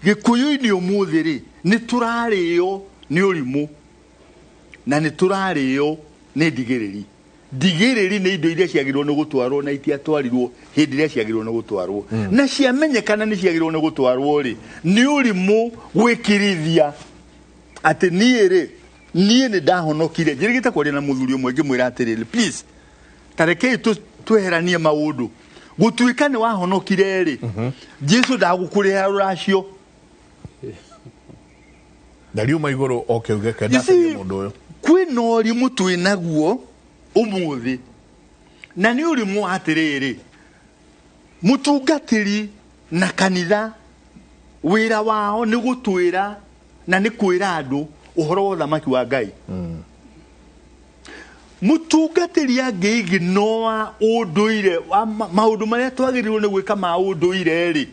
Gĩkũyũ-inĩ ũmũthĩ rĩ, nĩ tũrarĩo nĩ ũrimũ na nĩ tũrarĩo nĩ ndigĩrĩri. Ndigĩrĩri nĩ indo iria ciagĩrĩirwo nĩ gũtwarwo na itiatwarirwo hĩndĩ ĩrĩa ciagĩrĩirwo nĩ gũtwarwo. Na ciamenyekana nĩ ciagĩrĩirwo nĩ gũtwarwo rĩ, nĩ ũrimũ gwĩkirithia atĩ niĩ rĩ, niĩ nĩ ndahonokire. Njĩrĩgĩte kwaria na mũthuri ũmwe ngĩmwĩra atĩrĩrĩ, please, ta rekei tweheranie maũndũ. Gũtuĩka nĩ wahonokire rĩ, Jesu ndagũkũrĩha rũracio. Na riuma igũrũ oke uge kenda You see, acarie mũndũ ũyũ. Kwĩna ũrimũ twĩ naguo ũmũthĩ, na nĩ ũrimũ atĩrĩrĩ, mũtungatĩri na kanitha wĩra wao nĩ gũtwĩra na nĩ kwĩra andũ ũhoro wa ũthamaki wa Ngai. Mũtungatĩri angĩignoa ũndũire wa maũndũ marĩa twagĩrĩirwo nĩ gwĩka ma ũndũire rĩ,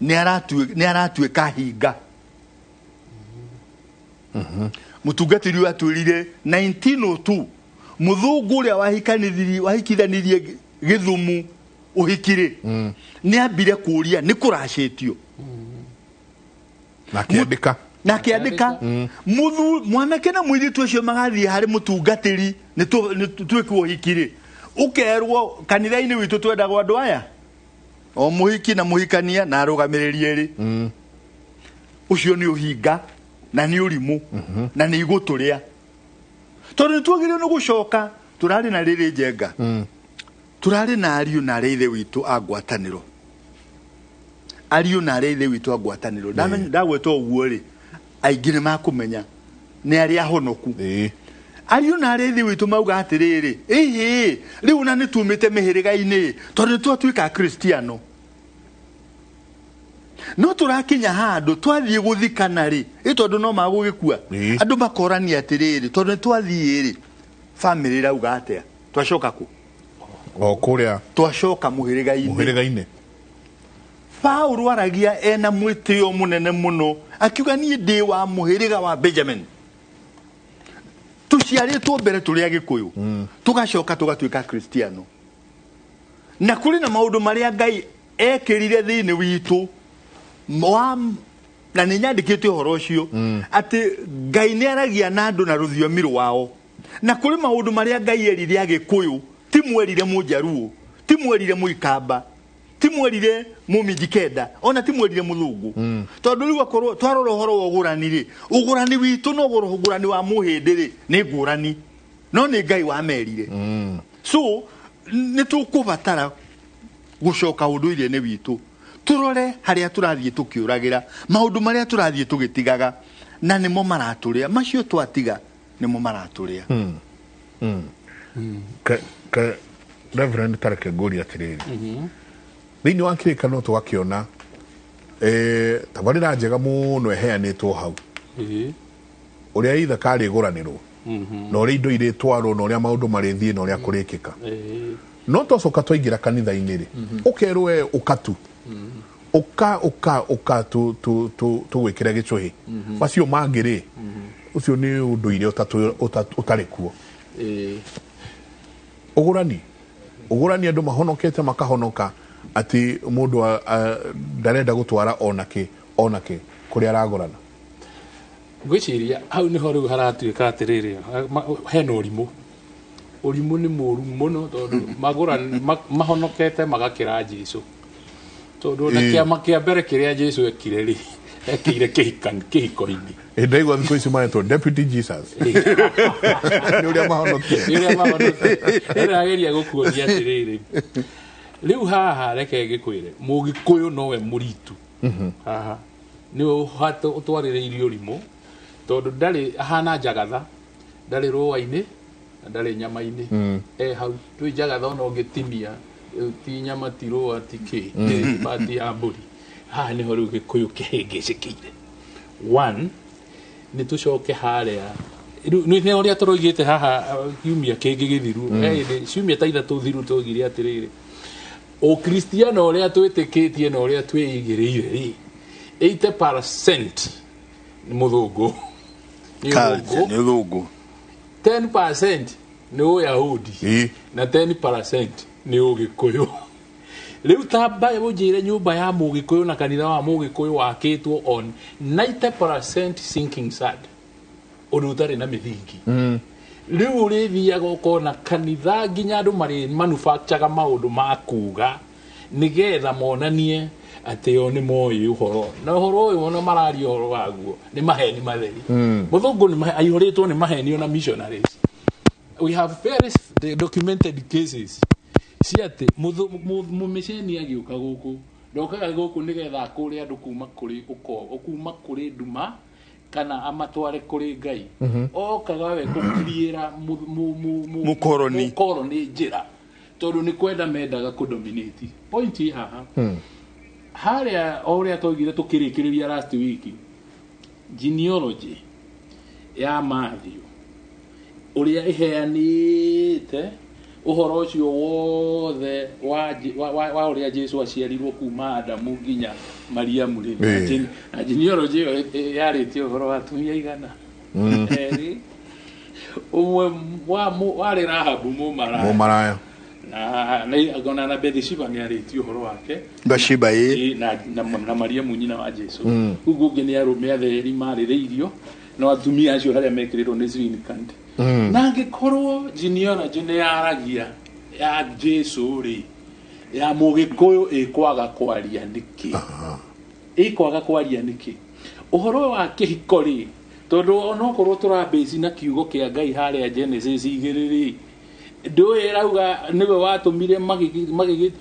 nĩ aratuĩka hinga. Mũtungatĩri ũyũ atwĩrire 1902 mũthũngũ ũrĩa wahikithanirie Gĩthumu ũhiki-rĩ, nĩ ambire kũũria nĩ kũracĩtio. Na akĩandĩka. Na akĩandĩka. Mwanake na mũirĩtu ũcio magathiĩ harĩ mũtungatĩri nĩ twĩkwo ũhiki-rĩ, ũkerwo kanitha-inĩ witũ twendagwo andũ aya o mũhiki na mũhikania na arũgamĩrĩri erĩ. Ũcio nĩ ũhinga na nĩ ũrimũ na nĩ igũtũrĩa. Tondũ nĩ twagĩrĩirwo nĩ gũcoka, tũrarĩ na rĩrĩ Njenga. Tũrarĩ na ariũ na arĩa ithe witũ a ngwatanĩro. Ariũ na arĩa ithe witũ a ngwatanĩro. Ndagweta ũguo rĩ, aingĩ nĩ makũmenya nĩ arĩa ahonoku. Ariũ na arĩa ithe witũ mauga atĩrĩrĩ, ĩhĩ, rĩu na nĩ tumĩte mĩhĩrĩga-inĩ, tondũ nĩ twatuĩka Akristiano. No tũrakinya handũ twathiĩ gũthikana rĩ, ĩ tondũ no magũgĩkua. Andũ makorania atĩrĩrĩ, tondũ nĩ twathiĩ rĩ, famĩlĩ ĩrauga atĩa? Twacoka kũ? O kũrĩa twacoka mũhĩrĩga-inĩ. Mũhĩrĩga-inĩ. Paulo aragia ena mwĩtĩo mũnene mũno, akiuga niĩ ndĩ wa mũhĩrĩga wa Benjamin. Tũciarĩtwo mbere tũrĩ Agĩkũyũ, tũgacoka tũgatuĩka Kristiano. Na kũrĩ na maũndũ marĩa Ngai ekĩrire thĩinĩ witũ wa na nĩ nyandĩkĩte ũhoro ũcio atĩ Ngai nĩ aragia na andũ na rũthiomi rwao. Na kũrĩ maũndũ marĩa Ngai erire Agĩkũyũ, ti mwerire Mũnjaruo, ti mwerire Mũikamba, ti mwerire Mũmijikenda, ona ti mwerire Mũthũngũ. Tondũ rĩu akorwo twarora ũhoro wa ũgũrani rĩ, ũgũrani witũ na ũgũrani wa mũhĩndĩ rĩ nĩ ngũrani, no nĩ Ngai wamerire. So nĩ tũkũbatara gũcoka ũndũire-inĩ witũ, tũrore harĩa tũrathiĩ tũkĩũragĩra, maũndũ marĩa tũrathiĩ tũgĩtigaga, na nĩmo maratũrĩa, macio twatiga nĩmo maratũrĩa. Ke Reverend tareke ngũrie atĩrĩrĩ, thĩinĩ wa kĩrĩkanĩro tũgakĩona tabarĩra njega mũno ĩheanĩtwo hau, ũrĩa ithaka rĩgũranĩrwo na ũrĩa indo irĩtwarwo na ũrĩa maũndũ marĩthiĩ na ũrĩa kũrĩkĩka. No twacoka twaingĩra kanitha-inĩ rĩ, ũkerwo we ũka tu, ũka ũka ũka tũgwĩkĩre gĩcũhĩ. Macio mangĩ rĩ, ũcio nĩ ũndũire ũtarĩ kuo. Ũgũrani ũgũrani andũ mahonokete makahonoka atĩ mũndũ ndarenda gũtwara onakĩ onakĩ kũrĩa aragũrana. Ngwĩciria hau nĩho rĩu haratuĩka atĩrĩrĩ, hena ũrimũ. Ũrimũ nĩ mũru mũno tondũ mahonokete magakĩra Jesũ. Tondũ ona kĩama kĩa mbere kĩrĩa Jesũ ekire rĩ, ekĩire kĩhiko-inĩ. Ndaigua thikũ ici maretwo Deputy Jesus. Nĩ ũrĩa mahonokire. Nĩ ũrĩa mahonokire. Ndĩrageria gũkuonia atĩrĩrĩ, rĩu haha reke ngĩkwĩre, Mũgĩkũyũ nowe mũritu. Haha nĩwe ũtwarĩrĩirie ũrimũ, tondũ ndarĩ ahana njagatha, ndarĩ rũa-inĩ na ndarĩ nyama-inĩ. Hau twĩ njagatha ona ũngĩtinia, ti nyama ti rũa ti kĩ, nĩ ya mbũri. Haha nĩho rĩu Gĩkũyũ kĩhĩngĩcĩkĩire. One, nĩ tũcoke harĩa nĩ ũrĩa tũroigĩte haha kiumia kĩngĩ gĩthiru. Ciumia ta ithatũ thiru tũigire atĩrĩrĩ, Ũkristiano ũrĩa twĩtĩkĩtie na ũrĩa twĩigĩrĩire rĩ, 80% nĩ mũthũngũ. Nĩ ũthũngũ. 10% nĩ Ũyahudi na 10% nĩ Ũgĩkũyũ. Rĩu tamba ũnjĩre nyũmba ya Mũgĩkũyũ na kanitha wa Mũgĩkũyũ wakĩtwo on 90% sinking sand, ũndũ ũtarĩ na mĩthingi. Rĩu ũrĩthiaga ũkona kanitha nginya andũ marĩ manufacture maũndũ ma kuga nĩgetha monanie atĩ o nĩ moĩ ũhoro, na ũhoro ũyũ ona mararia ũhoro waguo nĩ maheni matheri. Mũthũngũ nĩ aihũrĩtwo nĩ maheni ona missionaries. We have very documented cases cia atĩ mũmĩceni agĩũka gũkũ ndokaga gũkũ nĩgetha akũre andũ kuma kũrĩ ũko kuma kũrĩ nduma kana amatware kũrĩ Ngai. Okaga we gũkiriĩra mũkoroni njĩra tondũ nĩ kwenda mendaga kũdominate. Point ĩ haha, harĩa o ũrĩa twaugire tũkĩrĩkĩrĩria last week, genealogy ya Matthew ũrĩa ĩheanĩte ũhoro ũcio wothe wa ũrĩa Jesũ aciarirwo kuma Adamu nginya Mariamu rĩ, na genealogy ĩyo yarĩtie ũhoro wa atumia igana erĩ, ũmwe warĩ Rahabu mũmaraya na Bathsheba nĩ arĩtie ũhoro wake, Bathsheba na Mariamu nyina wa Jesũ. Ũguo ũngĩ nĩ arũme atheri marĩrĩirio no atumia acio harĩa mekĩrĩrwo nĩ significant. Na angĩkorwo genealogy nĩ yaragia ya Jesũ rĩ, ya Mũgĩkũyũ ĩkwaga kwaria nĩkĩ? Ĩkwaga kwaria nĩkĩ? Ũhoro wa kĩhiko rĩ, tondũ onokorwo tũrabĩci na kiugo kĩa Ngai harĩa Genesis 2 rĩ, ndũĩ ĩrauga nĩwe watũmire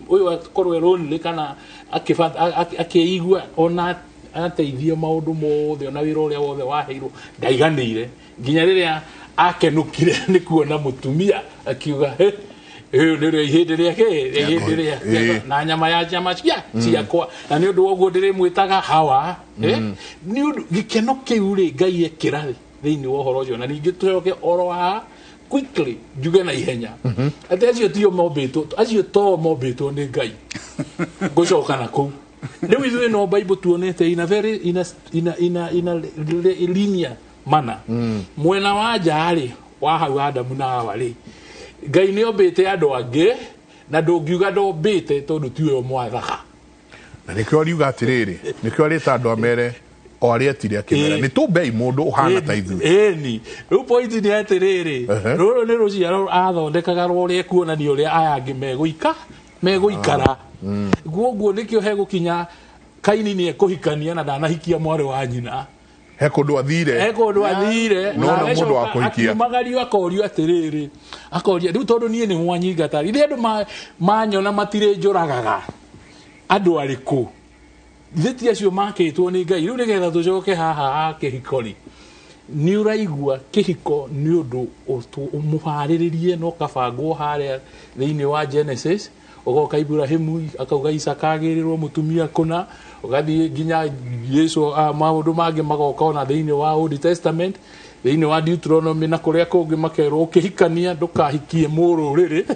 ũyũ akorwo lonely kana akĩigua ona ateithio maũndũ mothe ona wĩra ũrĩa wothe waheirwo ndaiganĩire nginya rĩrĩa akenũkire nĩ kuona mũtumia akiuga Ĩyo nĩ rĩo ihĩndĩ rĩa kĩ? Ihĩndĩ rĩa na nyama ya nyama cia ciakwa. Na nĩ ũndũ wa ũguo ndĩrĩmwĩtaga Hawa. Nĩ ũndũ gĩkeno kĩu rĩ Ngai ekĩra thĩinĩ wa ũhoro ũcio. Na ningĩ tũcoke oro haha quickly njuge na ihenya atĩ acio tio mombĩtwo, acio to mombĩtwo nĩ Ngai. Ngũcoka na kũu. Rĩu ithuĩ no Bible tuonete in a very in a, in a, in a, in a linear manner. Mwena wa nja rĩ wa hau Adamu na Hawa rĩ, Ngai nĩ ombĩte andũ angĩ na ndũngiuga ndombĩte tondũ tiwe ũmwathaga. Na nĩkĩo ariuga atĩrĩrĩ, nĩkĩo arĩta andũ amere o arĩa etire akĩmera nĩ tũmbei mũndũ ũhana ta ithuĩ. Ĩni rĩu point nĩ atĩrĩrĩ, rũrũ nĩ rũciaro athondekaga rũrĩa kuonania ũrĩa aya angĩ megũikara. Guoguo nĩkĩo hegũkinya Kaini nĩ ekũhikania na ndanahikia mwarĩ wa nyina. He kũndũ athire. He kũndũ athire. No na mũndũ wa kũhikia. Akiumagario akorio atĩrĩrĩ, akoria rĩu tondũ niĩ nĩ mwanyingata, rĩrĩa andũ manyona matirĩ njũragaga andũ arĩkũ? Ithe ti acio makĩtwo nĩ Ngai. Rĩu nĩgetha tũcoke haha ha kĩhiko rĩ, nĩ ũraigua kĩhiko nĩ ũndũ mũbarĩrĩrie na ũkabangwo harĩa thĩinĩ wa Genesis. Ũgoka Ibrahimu akauga Isaka agĩrĩrwo mũtumia kũna, ũgathiĩ nginya Yesu, maũndũ mangĩ magoka ona thĩinĩ wa Old Testament, thĩinĩ wa Deuteronomy na kũrĩa kũngĩ makerwo ũkĩhikania ndũkahikie mũrũrĩrĩ.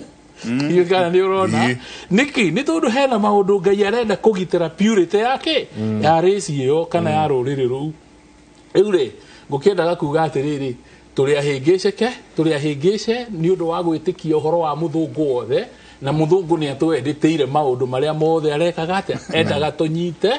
Iyo kana nĩ ũrona nĩkĩ? Nĩ tondũ hena maũndũ Ngai arenda kũgitĩra purity yake ya race ĩyo kana ya rũrĩrĩ rũu. Rĩu rĩ ngũkĩendaga kuga atĩrĩrĩ, tũrĩ ahĩngĩceke, tũrĩ ahĩngĩce nĩ ũndũ wa gwĩtĩkia ũhoro wa mũthũngũ wothe, na mũthũngũ nĩ atwendĩtĩire maũndũ marĩa mothe arekaga atĩa, endaga tũnyite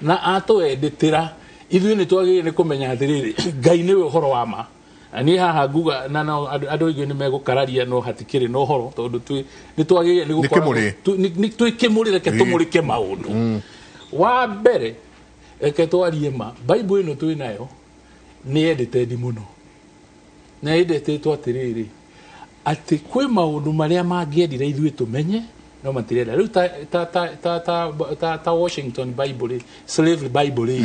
na atwendĩtĩra. Ithuĩ nĩ twagĩrĩire nĩ kũmenya atĩrĩrĩ, Ngai nĩwe ũhoro wa ma. Na niĩ haha nguga na no andũ aingĩ nĩ megũkararia no hatikĩrĩ na ũhoro tondũ nĩ twagĩrĩire nĩ gũkorwo nĩ twĩkĩmũrĩ, reke tũmũrĩke maũndũ. Wa mbere reke twarie ma, Bible ĩno twĩ nayo nĩ yendete mũno, na yendetwo atĩrĩrĩ atĩ kwĩ maũndũ marĩa mangĩendire ithuĩ tũmenye no matirenda. Rĩu ta Washington Bible, Slave Bible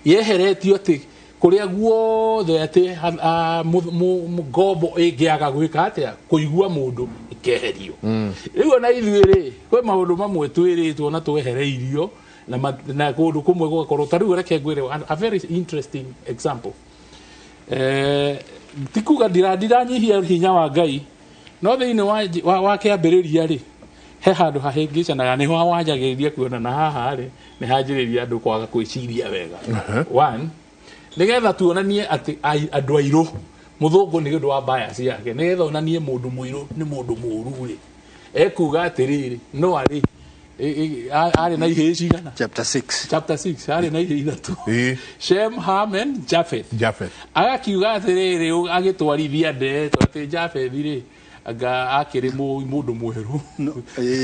yeheretio atĩ kũrĩa guothe atĩ ngombo ĩngĩaga gwĩka atĩa kũigua mũndũ ĩkeherio. Rĩu ona ithuĩ rĩ kwĩ maũndũ mamwe twĩrĩtwo na twehereirio na kũndũ kũmwe gũgakorwo ta rĩu reke ngwĩre a very interesting example. Ti kuga ndiranyihia hinya wa Ngai, no thĩinĩ wa kĩambĩrĩria rĩ he handũ hahĩngĩcanaga, nĩho wanjagĩrĩria kuona na haha rĩ nĩ hanjĩrĩria andũ kwaga gwĩciria wega. One, nĩgetha tuonanie atĩ andũ airũ mũthũngũ nĩ ũndũ wa bias yake, nĩgetha onanie mũndũ mũirũ nĩ mũndũ mũũru rĩ, ekuga atĩrĩrĩ no arĩ arĩ na ihĩĩ cigana? Chapter 6. Chapter 6 arĩ na ihĩĩ ithatũ. Shem, Ham and Japheth. Japheth. Agakiuga atĩrĩrĩ agĩtwarithia ndeto atĩ Japheth rĩ anga akĩrĩ mũndũ mwerũ.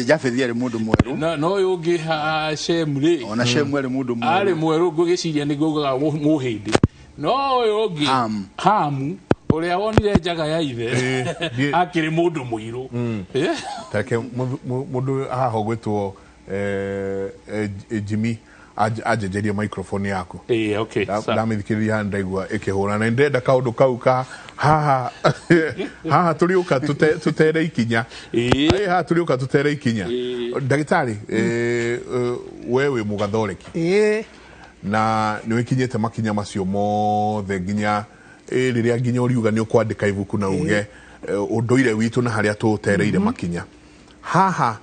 Japheth arĩ mũndũ mwerũ. No ũyũ ũngĩ Shem rĩ, ona Shem arĩ mũndũ mwerũ. Arĩ mwerũ ngũgĩciria nĩguo ugaga mũhĩndĩ. No ũyũ ũngĩ Hamu ũrĩa wonire njaga ya ithe akĩrĩ mũndũ mũirũ. Take mũndũ haha ũgwĩtwo Jimmy ajenjerie microphone yaku. Okay. Ndamĩthikĩrĩria ndaigua ĩkĩhũra na ndĩrenda kaũndũ kau ka haha haha tũrĩũka tũtere ikinya. Haha tũrĩũka tũtere ikinya. Ndagĩtarĩ, we wĩ mũgathoreki. Na nĩ wĩkinyĩte makinya macio mothe nginya rĩrĩa nginya ũriuga nĩ ũkwandĩka ibuku na uge ũndũire witũ na harĩa tũtereire makinya. Haha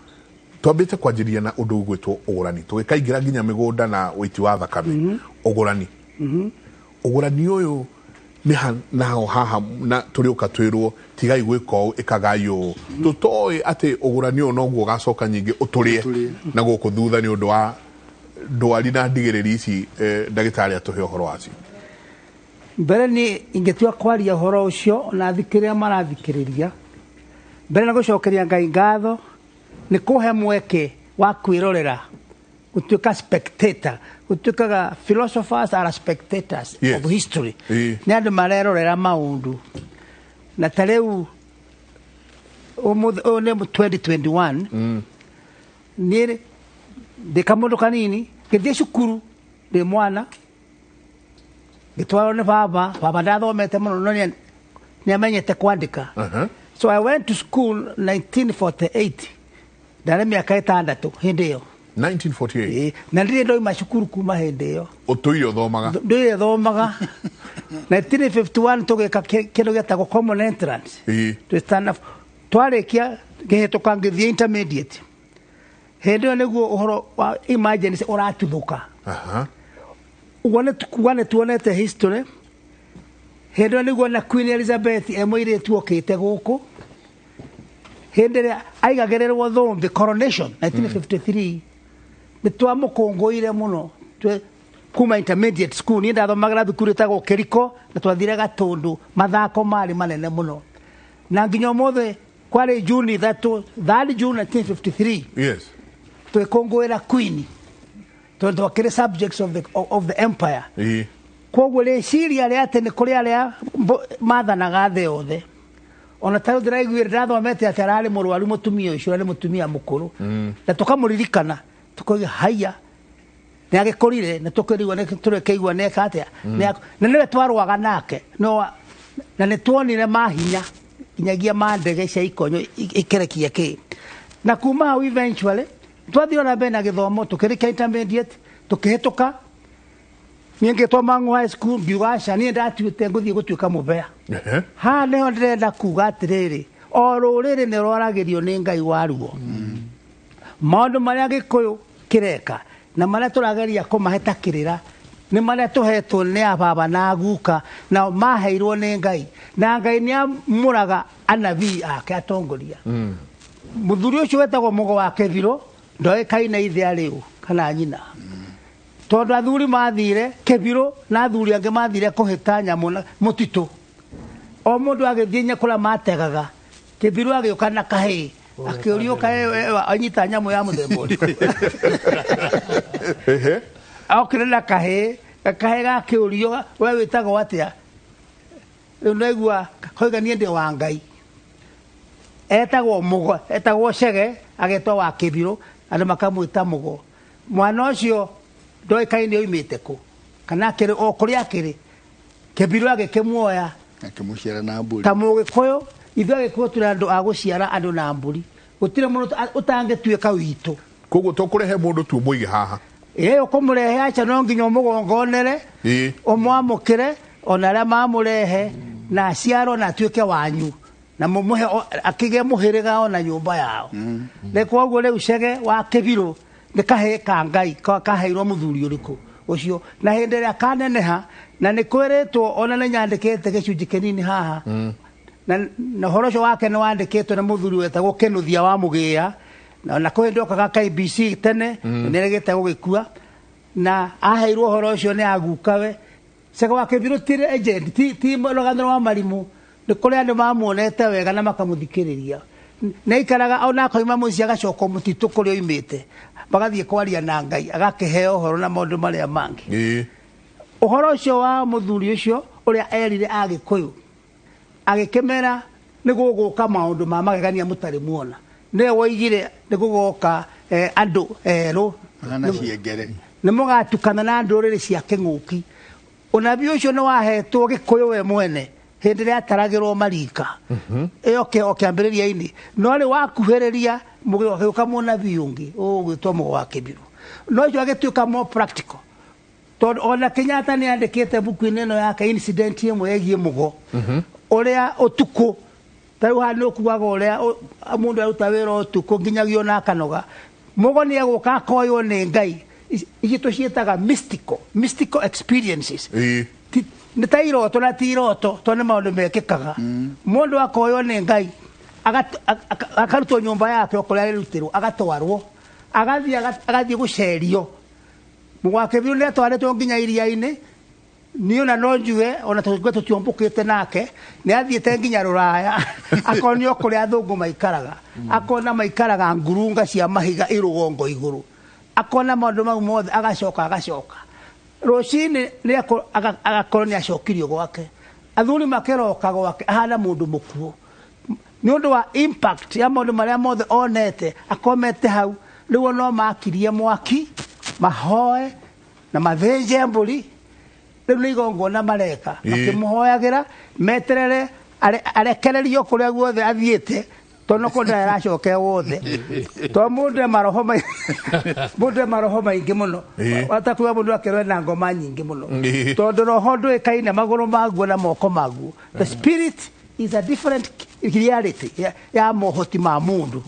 twambĩte kwanjĩrĩria na ũndũ ũgwĩtwo ũgũrani, tũgĩkaingĩra nginya mĩgũnda na ũiti wa thakame. Ũgũrani, ũgũrani ũyũ nĩ naho haha na tũrĩũka twĩrwo tigai gwĩka ũũ ĩkagai ũũ, tũtoĩ atĩ ũgũrani ũyũ noguo ũgacoka nyingĩ ũtũrĩe na gũkũ thutha nĩ ũndũ wa ndwari na ndigĩrĩri ici. Ndagĩtarĩ atũhe ũhoro wacio. Mbere nĩ ingĩtua kwaria ũhoro ũcio na thikĩrĩria marathikĩrĩria, mbere na gũcokeria Ngai ngatho nĩ kũhe mweke wa kwĩrorera, gũtuĩka spectator. Gũtuĩkaga philosophers are spectators of history. Nĩ andũ marerorera maũndũ. Na ta rĩu ũmũthĩ nĩ 2021, niĩ ndĩ kamũndũ kanini ngĩthiĩ cukuru ndĩ mwana, ngĩtwarwo nĩ baba. Baba ndathomete mũno no nĩ amenyete kwandĩka. So I went to school 1948, ndarĩ mĩaka 6 hĩndĩ ĩyo. 1948. Na ndirĩ ndoima cukuru kuma hĩndĩ ĩyo. Ũtũire ũthomaga? Ndũire thomaga. 1951 tũgĩka kĩndũ gĩetagwo common entrance. Twĩ standard twarĩkia ngĩhĩtũka ngĩthiĩ intermediate. Hĩndĩ ĩyo nĩguo ũhoro wa emergency ũratuthũka. Ũguo nĩ kuga nĩ tuonete history. Hĩndĩ ĩyo nĩguo na Queen Elizabeth e mũirĩtu okĩte gũkũ. Hĩndĩ ĩrĩa aigagĩrĩrwo thũmbĩ coronation 1953, nĩ twamũkũngũire mũno kuma intermediate school. Niĩ ndathomagĩra thukuru ĩtagwo Kĩriko na twathire Gatũndũ, mathako marĩ manene mũno. Na nginya ũmũthĩ kwarĩ June 3, 3 June 1953. Twĩkũngũĩra Queen tondũ twakĩrĩ subjects of the empire. Koguo rĩciria rĩa atĩ nĩ kũrĩ arĩa mathanaga thĩ yothe. Ona ta rĩu ndĩraiguire ndĩrathomete atĩ ararĩ mũrwaru mũtumia ũcio, arĩ mũtumia mũkũrũ. Na tũkamũririkana tũkoiga haiya nĩ agĩkũrire, na tũkĩrigwo nĩ tũrĩkĩigua nĩ eka atĩa. Na nĩwe twarũaga nake. No, na nĩ tuonire mahinya nginyagia ma ndege cia ikonyo ikĩrekia kĩ. Na kuma hau eventually twathire na mbere na gĩthomo, tũkĩrĩkia intermediate, tũkĩhĩtũka. Niĩ ngĩtwo Mang'u High School, ngiuga aca, niĩ ndatuĩte ngũthiĩ gũtuĩka mũbea. Haha nĩho ndĩrenda kuga atĩrĩrĩ, o rũrĩrĩ nĩ rwaragĩrio nĩ Ngai waruo. Maũndũ marĩa Gĩkũyũ kĩreka na marĩa tũrageria kũmahetakĩrĩra nĩ marĩa tũhetwo nĩ ababa na aguka, nao maheirwo nĩ Ngai, na Ngai nĩ amũraga anabii ake atongoria. Mũthuri ũcio wetagwo Mũgo wa Kĩbirũ ndoĩkaine ithe arĩ ũ kana nyina, tondũ athuri mathire Kĩbirũ na athuri angĩ mathire kũhĩta nyamũ na mũtitũ. O mũndũ agĩthiĩ nya kũrĩa mategaga, Kĩbirũ agĩũka na kahĩĩ, akĩũrio kahĩĩ anyita nyamũ ya mũthemba ũrĩkũ. Okire na kahĩĩ, kahĩĩ gakĩũrio we wĩtagwo atĩa? Rĩu naigua koiga niĩ ndĩ wa Ngai. Etagwo Mũgo, etagwo Cege, agetwo wa Kĩbirũ, andũ makamwĩta Mũgo. Mwana ũcio ndoĩkaine oimĩte kũ, kana akĩrĩ o kũrĩa akĩrĩ. Kĩbirũ agĩkĩmuoya akĩmũciara na mbũri. Ta Mũgĩkũyũ, ithuĩ Agĩkũyũ tũrĩ andũ a gũciara andũ na mbũri. Gũtirĩ mũndũ ũtangĩtuĩka witũ. Koguo tũkũrehe mũndũ tu ũmũige haha. Ĩĩ, ũkũmũrehe aca no nginya ũmũgongonere, ũmwamũkĩre, ona arĩa mamũrehe, na aciarwo na atuĩke wanyu, na mũmũhe akĩgĩe mũhĩrĩga ona nyũmba yao. Nĩ koguo rĩu Cege wa Kĩbirũ nĩ kahĩĩ ka Ngai kaheirwo mũthuri ũrĩkũ ũcio, na hĩndĩ ĩrĩa kaneneha, na nĩ kwĩrĩtwo ona nĩ nyandĩkĩte gĩcunjĩ kĩnini haha, na ũhoro ũcio wake nĩ wandĩkĩtwo nĩ mũthuri wetagwo Kĩnuthia wa Mũgĩa, na kwĩ hĩndĩ okaga KBC tene, nĩ aregete gũgĩkua, na aheirwo ũhoro ũcio nĩ agukawe. Cege wa Kĩbirũ ti agent, ti rũgano rwa marimũ, nĩ kũrĩ andũ mamuonete wega na makamũthikĩrĩria. Nĩ aikaraga ona akoima mũciĩ agacoka mũtitũ kũrĩa oimĩte, magathiĩ kwaria na Ngai, agakĩheo ũhoro na maũndũ marĩa mangĩ. Ũhoro ũcio wa mũthuri ũcio ũrĩa erire Agĩkũyũ, agĩkĩmera nĩ gũgũka maũndũ ma magegania mũtarĩ muona. Nĩwe woigire nĩ gũgoka andũ erũ Kana ciengere. Nĩ mũgatukana na ndũrĩrĩ cia kĩng'ũki. Ũnabii ũcio nĩ wahetwo Gĩkũyũ we mwene hĩndĩ ĩrĩa ataragĩrwo marika. Ĩyo o kĩambĩrĩria-inĩ. No rĩu wakuhĩrĩria mũgĩũka mũnabii ũngĩ ũgwĩtwo Mũgo wa Kĩbirũ. No ũcio agĩtuĩka more practical. Tondũ ona Kenyatta nĩ andĩkĩte buku-inĩ ĩno yake incident ĩmwe ĩgiĩ Mũgo. Ũrĩa ũtukũ, ta rĩu haha nĩ ũkuaga ũrĩa mũndũ aruta wĩra ũtukũ nginyagia ona akanoga. Mũgo nĩ egũka akoywo nĩ Ngai. Ici tũciĩtaga mystical experiences. Nĩ ta iroto na ti iroto, tondũ nĩ maũndũ mekĩkaga. Mũndũ akoywo nĩ Ngai, akarutwo nyũmba yake o kũrĩa arĩrutĩrwo, agatwarwo, agathiĩ gũcerio. Mũgo wa Kĩbirũ nĩ atwarĩtwo nginya iria-inĩ. Niĩ ona no njuge, ona tũngĩkorwo tũtiombũkĩte nake, nĩ athiĩte nginya Rũraya, akonio kũrĩa athũngũ maikaraga, akona maikaraga ngurunga cia mahiga irũgongo igũrũ, akona maũndũ mau mothe, agacoka, agacoka. Rũcinĩ nĩ agakorwo nĩ acokirio gwake. Athuri makĩroka gwake, ahana mũndũ mũkuũ. Nĩ ũndũ wa impact ya maũndũ marĩa mothe onete, akomete hau, rĩu no makirie mwaki, mahoe, na mathĩnje mbũri, rĩu nĩ igongona mareka, makĩmũhoyagĩra, meterere Arekererio kũrĩa guothe athiĩte tondũ no kũndũ aracoke wothe tondũ mũndũ e maroho mũndũ e maroho maingĩ mũno. Watakuga mũndũ akerwo na ngoma nyingĩ mũno tondũ roho ndũĩkaine magũrũ maguo na moko maguo. The spirit is a different reality ya mohoti ma mũndũ.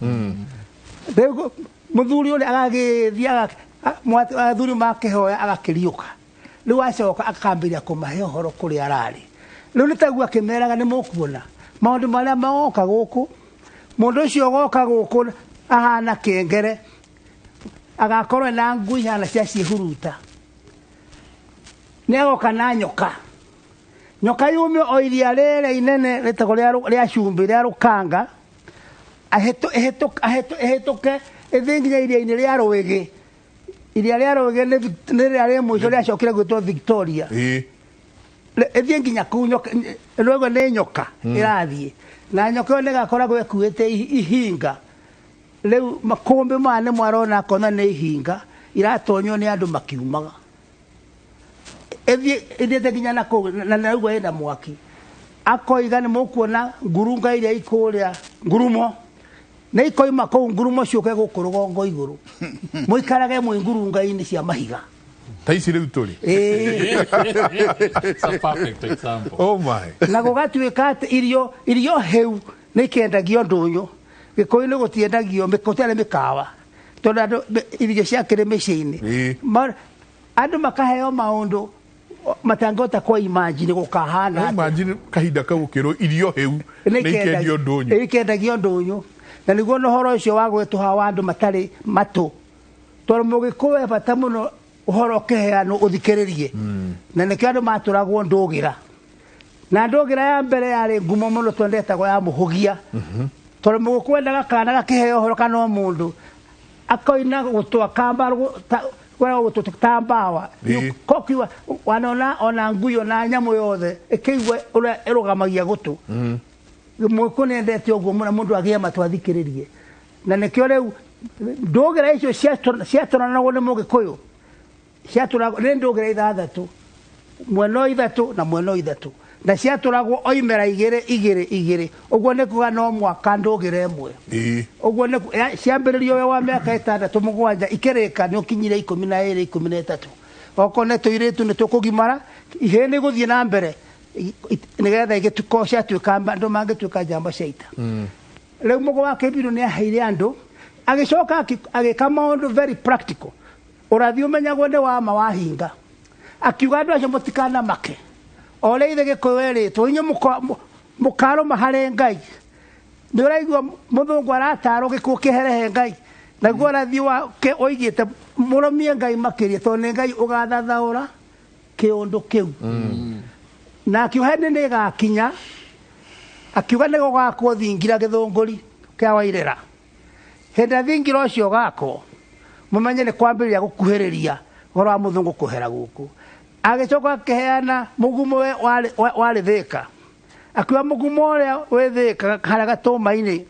Rĩu mũthuri ũrĩa agagĩthiĩ athuri makĩhoya agakĩriũka. Rĩu acoka akambĩrĩria kũmahe ũhoro kũrĩa ararĩ. Rĩu nĩ taguo akĩmeraga nĩ mũkuona maũndũ marĩa magoka gũkũ. Mũndũ ũcio ũgoka gũkũ ahana kĩengere, agakorwo na ngui ihana cia ciĩhuruta. Nĩ agoka na nyoka. Nyoka yume o iria rĩrĩa inene rĩtagwo rĩa cumbĩ rĩa rũkanga, ĩhĩtũke ĩthiĩ nginya iria-inĩ rĩa Rwĩgĩ. Iria rĩa Rwĩgĩ nĩ rĩrĩa rĩ mũico rĩacokire gwĩtwo Victoria. Ĩthiĩ nginya kũu nyoka, rwĩgĩ nĩ nyoka ĩrathiĩ. Na nyoka ĩyo nĩgakoragwo ĩkuĩte ihinga. Rĩu makũmbĩ maya nĩ mwarona akona nĩ ihinga iratonywo nĩ andũ makiumaga. Ĩthiĩ ĩthiĩte nginya na kũu na naguo ĩna mwaki. Akoiga nĩ mũkuona ngurunga iria ikũrĩa ngurumo. Nĩ ikoima kũu ngurumo ciũke gũkũ rũgongo igũrũ. Mũikarage mwĩ ngurunga-inĩ cia mahiga. Ta ici rĩu tũrĩ. It's a perfect example. Oh my. Na gũgatuĩka atĩ irio hĩu nĩ ikĩendagio ndũnyũ. Gĩkũyũ-inĩ gũtiendagio, gũtiarĩ mĩkawa. Tondũ andũ irio ciakĩrĩ mĩciĩ-inĩ. Andũ makaheo maũndũ matangĩhota kwa imagine gũkahana atĩa. Imagine kahinda kau ũkĩrwo irio hĩu nĩ ikĩendio ndũnyũ. Nĩ ikĩendagio ndũnyũ. Na nĩguo na ũhoro ũcio wa gwĩtũha wa andũ matarĩ matũ. Tondũ mũgĩkũyũ e bata mũno ũhoro ũkĩheanwo ũthikĩrĩrie. Na nĩkĩo andũ matũragwo ndũgĩra. Na ndũgĩra ya mbere yarĩ ngumo mũno tondũ yetagwo ya mũhũgia. Tondũ mũgĩkũyũ endaga kana gakĩheo ũhoro kana o mũndũ akoina gũtũ akamba gũtũ ta mbawa. Kokiwa wanona ona ngui ona nyamũ yothe ĩkĩigua ũrĩa ĩrũgamagia gũtũ. Mũgĩkũyũ nĩendete ũguo mũno mũndũ agĩe matũ athikĩrĩrie. Na nĩkĩo rĩu ndũgĩra icio ciatũranagwo nĩ mũgĩkũyũ. Ciatũragwo nĩ ndũgĩra ithathatũ. Mwena o ithatũ na mwena o ithatũ. Na ciatũragwo o imera igĩrĩ igĩrĩ igĩrĩ. Ũguo nĩ kuga no mwaka ndũgĩra ĩmwe. Ũguo nĩ ciambĩrĩrio we wa mĩaka 6 7 ikĩrĩka nĩ ũkinyire 12 13. Okorwo nĩ tũirĩtu nĩ tũkũgimara, ihĩĩ nĩ gũthiĩ na mbere nĩgetha igĩtuko ciatuĩka andũ mangĩtuĩka njamba cia ita. Rĩu Mũgo wa Kĩmbiru nĩ aheire andũ, agĩcoka agĩka maũndũ very practical. Ũrathi ũmenyagwo nĩ wa ma wahinga. Akiuga andũ acio mũtikanamake. O ũrĩa ithe Gĩkũyũ erĩtwo, inyuĩ mũkarũma harĩ Ngai. Nĩ ũraigua mũthũngũ aratarwo gĩkuũ kĩherehe Ngai. Naguo ũrathi wake oigĩte mũrũmie Ngai makĩria tondũ nĩ Ngai ũgathathaũra kĩũndũ kĩu. Na akiuga hĩndĩ nĩ ĩgakinya, akiuga nĩ gũgakwo thingira gĩthũngũri kĩa Wairera. Hĩndĩ ĩrĩa thingira ũcio ũgakwo, mũmenye nĩ kwambĩrĩria gũkuhĩrĩria ũhoro wa mũthũngũ kũhera gũkũ. Agĩcoka akĩheana mũgumo warĩ Thĩka. Akiuga mũgumo ũrĩa wĩ Thĩka harĩa gatũma-inĩ,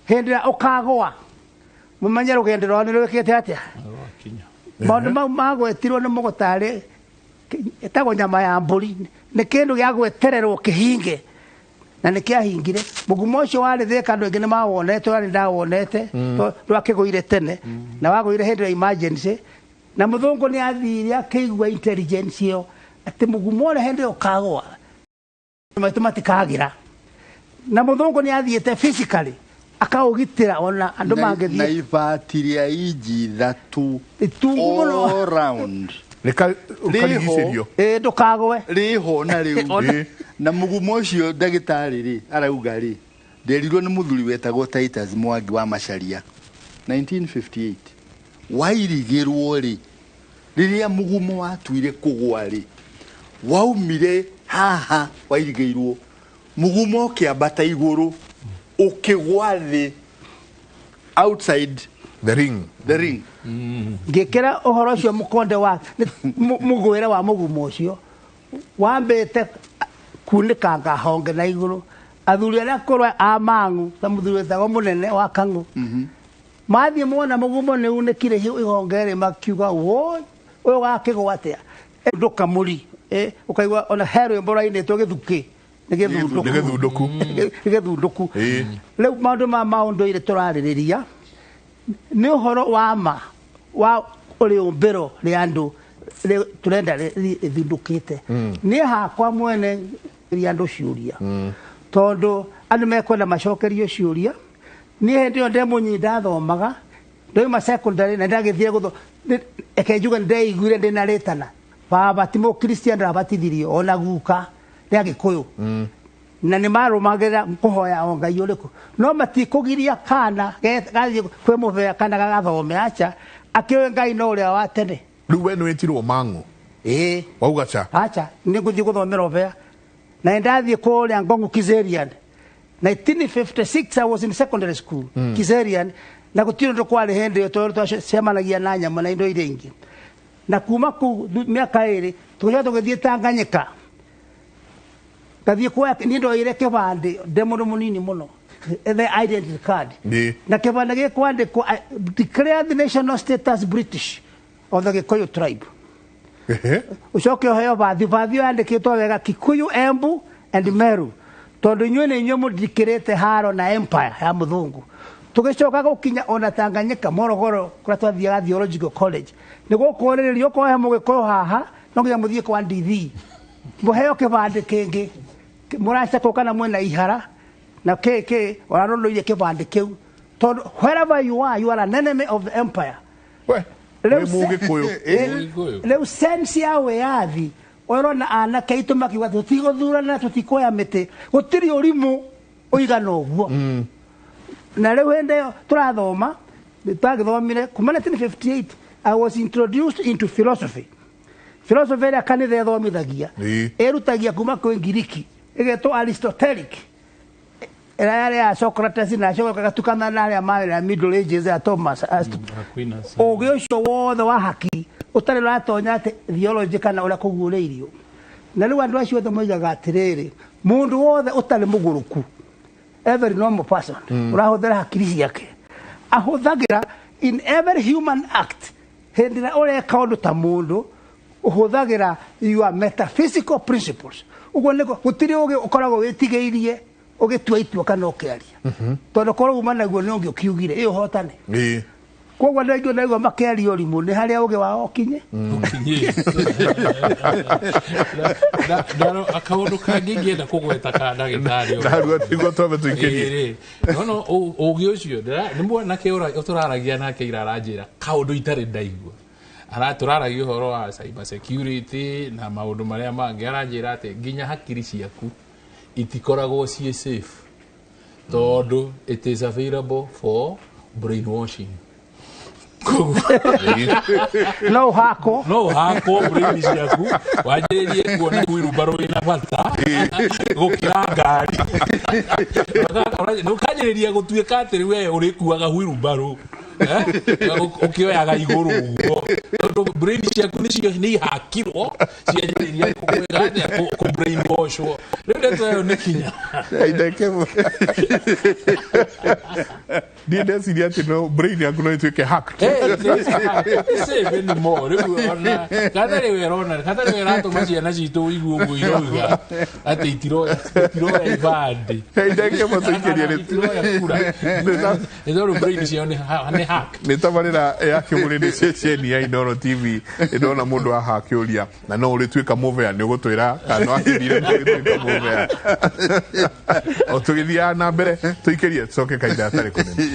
hĩndĩ ĩrĩa ũkagũa, mũmenye rũgendo rwao nĩ rwĩkĩte atĩa. Maũndũ mau magwetirwo nĩ mũgũtarĩ ĩtagwo nyama ya mbũri, nĩ kĩndũ gĩa gwetererwo kĩhinge. Na nĩ kĩahingire. Mũgumo ũcio warĩ Thĩka andũ aingĩ nĩ mawonete, ũrĩa ndawonete, ndwakĩgũire tene, na wagũire hĩndĩ ya emergency. Na mũthũngũ nĩ athire akĩigua intelligence ĩyo atĩ mũgumo ũrĩa hĩndĩ ĩyo ũkagũa, maitũ matikagĩra. Na mũthũngũ nĩ athiĩte physically akaũgitĩra ona andũ mangĩthiĩ. Na ibati rĩa inji ithatũ Itungu mũno. all round. Rĩkarigicĩrio. Ndũkagwe. Rĩho na rĩu. Na mũgumo ũcio ndagĩtarĩ rĩ, arauga rĩ, nderirwo nĩ mũthuri wetagwo Titus Mwangi wa Macharia 1958. Wairigĩrwo rĩ, rĩrĩa mũgumo watuire kũgũa rĩ, waumire haha wairigĩirwo, mũgumo ũkĩambata igũrũ, ũkĩgwa thĩ outside the ring. The ring. Ngĩkĩra ũhoro ũcio mũkonde wa mũgwĩre wa mũgumo ũcio wambĩte kunĩkanga honge na igũrũ. Athuri arĩa akũrũ a mang'u ta mũthuri wetagwo mũnene wa Kang'u mathiĩ mona mũgumo nĩ unĩkire ihonge rĩ, makiuga woi ũyũ wakĩgwa atĩa? Ndũkamũri, ũkaigua ona he rwĩmbo rwainĩtwo gĩthukĩ. Nĩ gĩthundũku. Nĩ gĩthundũku. Nĩ gĩthundũku. Rĩu maũndũ ma maũndũire tũrarĩrĩria nĩ ũhoro wa ma wa rĩũmbĩro rĩa andũ tũrenda rĩthundũkĩte. Niĩ hakwa mwene ria andũ ciũria, tondũ andũ mekwenda macokerio ciũria. Niĩ hĩndĩ ĩyo ndĩ mũnyinyi ndathomaga, ndoima secondary na ndagĩthire gũtho, reke njuge ndeiguire ndĩna rĩtana. Baba ti mũkristiano, ndabatithirio ona guka nĩ Agĩkũyũ, na nĩ marũmagĩrĩra kũhoya o Ngai ũrĩkũ, no matikũgiria kana gathiĩ kwĩ mũbea kana gagathome, aca, akĩũĩ Ngai no ũrĩa wa tene. Rĩu we nĩ wĩtirwo mang'ũ? Ĩĩ. Wauga ca? Aca, nĩ ngũthiĩ gũthomera ũbea, na ndathiĩ kũrĩa Ngong'u Kiserian 1956. I was in secondary school. Kiserian, na gũtirĩ ũndũ kwarĩ hĩndĩ ĩyo, tondũ twacemanagia na nyamũ na indo iria ingĩ. Na kuma kũu mĩaka 2 tũgĩcoka tũgĩthiĩ Tanganyika, ngathiĩ kuoya, niĩ ndoire kĩbandĩ ndĩ mũndũ mũnini mũno, the identity card. Na kĩbandĩ gĩkwandĩkwo, "Declare the national status British of the Gĩkũyũ tribe." Ũcoke ũheo bathi, bathi ĩyo yandĩkĩtwo wega Kikuyu, Embu and Meru, tondũ inyuĩ nĩ inyuĩ mũndikĩrĩte haro na empire ya mũthũngũ. Tũgĩcoka gũkinya ona Tanganyika, Morogoro, kũrĩa twathiaga theological college, nĩ gũkũrĩrĩrio okorwo he mũgĩkũyũ haha, no nginya mũthiĩ kwa DV mũheo kĩbandĩ kĩngĩ mũracekwo kana mwĩna ihara na kĩ kĩ ũrarũrũirie kĩbandĩ kĩu, tondũ wherever you are, you are an enemy of the empire. Wĩ Mũgĩkũyũ. Rĩu sense ya wĩyathi ũrona anake aitũ makiuga tũtigũthurana, tũtikuoya mĩtĩ, gũtirĩ ũrimũ ũigana ũguo. Na rĩu hĩndĩ ĩyo tũrathoma, twagĩthomire kuma 1958, I was introduced into philosophy, philosophy ĩrĩa kanitha ĩthomithagia, ĩrutagia kuma kwĩ Ngiriki, ĩgetwo Aristotelic, ĩrĩa yarĩ ya Socrates na acoka gatukana na arĩa marĩ na Middle Ages ya Thomas. Aquinas. Ũgĩ ũcio wothe wa haki ũtarĩ ũratonya atĩ theology kana ũrĩa kũguũrĩirio. Na rĩu andũ acio othe moigaga atĩrĩrĩ, mũndũ wothe ũtarĩ mũgũrũku, every normal person, ũrahũthĩra hakiri ciake, ahũthagĩra in every human act, hĩndĩ ĩrĩa ũreka ũndũ ta mũndũ, ũhũthagĩra your metaphysical principles. Ũguo nĩguo gũtirĩ ũgĩ ũkoragwo wĩtigĩirie ũgĩtua itua kana ũkĩaria, tondũ korwo uma naguo nĩ ũngĩ ũkiugire ĩ ũhotane. Koguo andũ aingĩ naigua makĩaria ũrimũ nĩ harĩa ũgĩ wao ũkinye. Kaũndũ kangĩ ingĩenda kũgweta ka ndagĩtarĩ ũyũ. Narua nĩguo twambe tũikĩrie. Ĩĩ, no ũgĩ ũcio nĩ mwanake tũraragia nake ira, aranjĩra kaũndũ itarĩ ndaigua. Tũraragia ũhoro wa cyber security na maũndũ marĩa mangĩ, aranjĩra atĩ nginya hakiri ciaku itikoragwo ciĩ safe, tondũ it is available for brainwashing. No ũhakwo. No ũhakwo brain ciaku, wanjĩrĩrie kuona wheelbarrow ĩna bata gũkĩra ngari. Ũkanjĩrĩria gũtuĩka atĩ rĩu we ũrĩkuaga wheelbarrow, ũkĩoyaga igũrũ ũguo, tondũ brain ciaku nĩcio nĩ ihakirwo, cianjĩrĩria gwĩka atĩa? Kũ brainwashwo. Rĩu ndeto ĩyo nĩ kinya. Niĩ ndeciria atĩ no brain yaku no ĩtuĩke hacked. Safe anymore rĩu, ona katarĩ wera, ona katarĩ wera atũma ciana citũ ũigue ũguo irauga atĩ itiroya ibandĩ. Ndeke tũikĩrie. Itiroya kura nĩ tondũ brain ciao nĩ hack. Nĩ tabarĩra ya kĩmũrĩ, nĩ ceceni ya Inooro TV. Ndona mũndũ haha akĩũria na no ũrĩtuĩka mũbea, nĩ ũgũtwĩra kana no akĩrire ũrĩtuĩka mũbea. O tũgĩthiaga na mbere, tũikĩrie, tũcoke kahinda gatarĩ kũnene.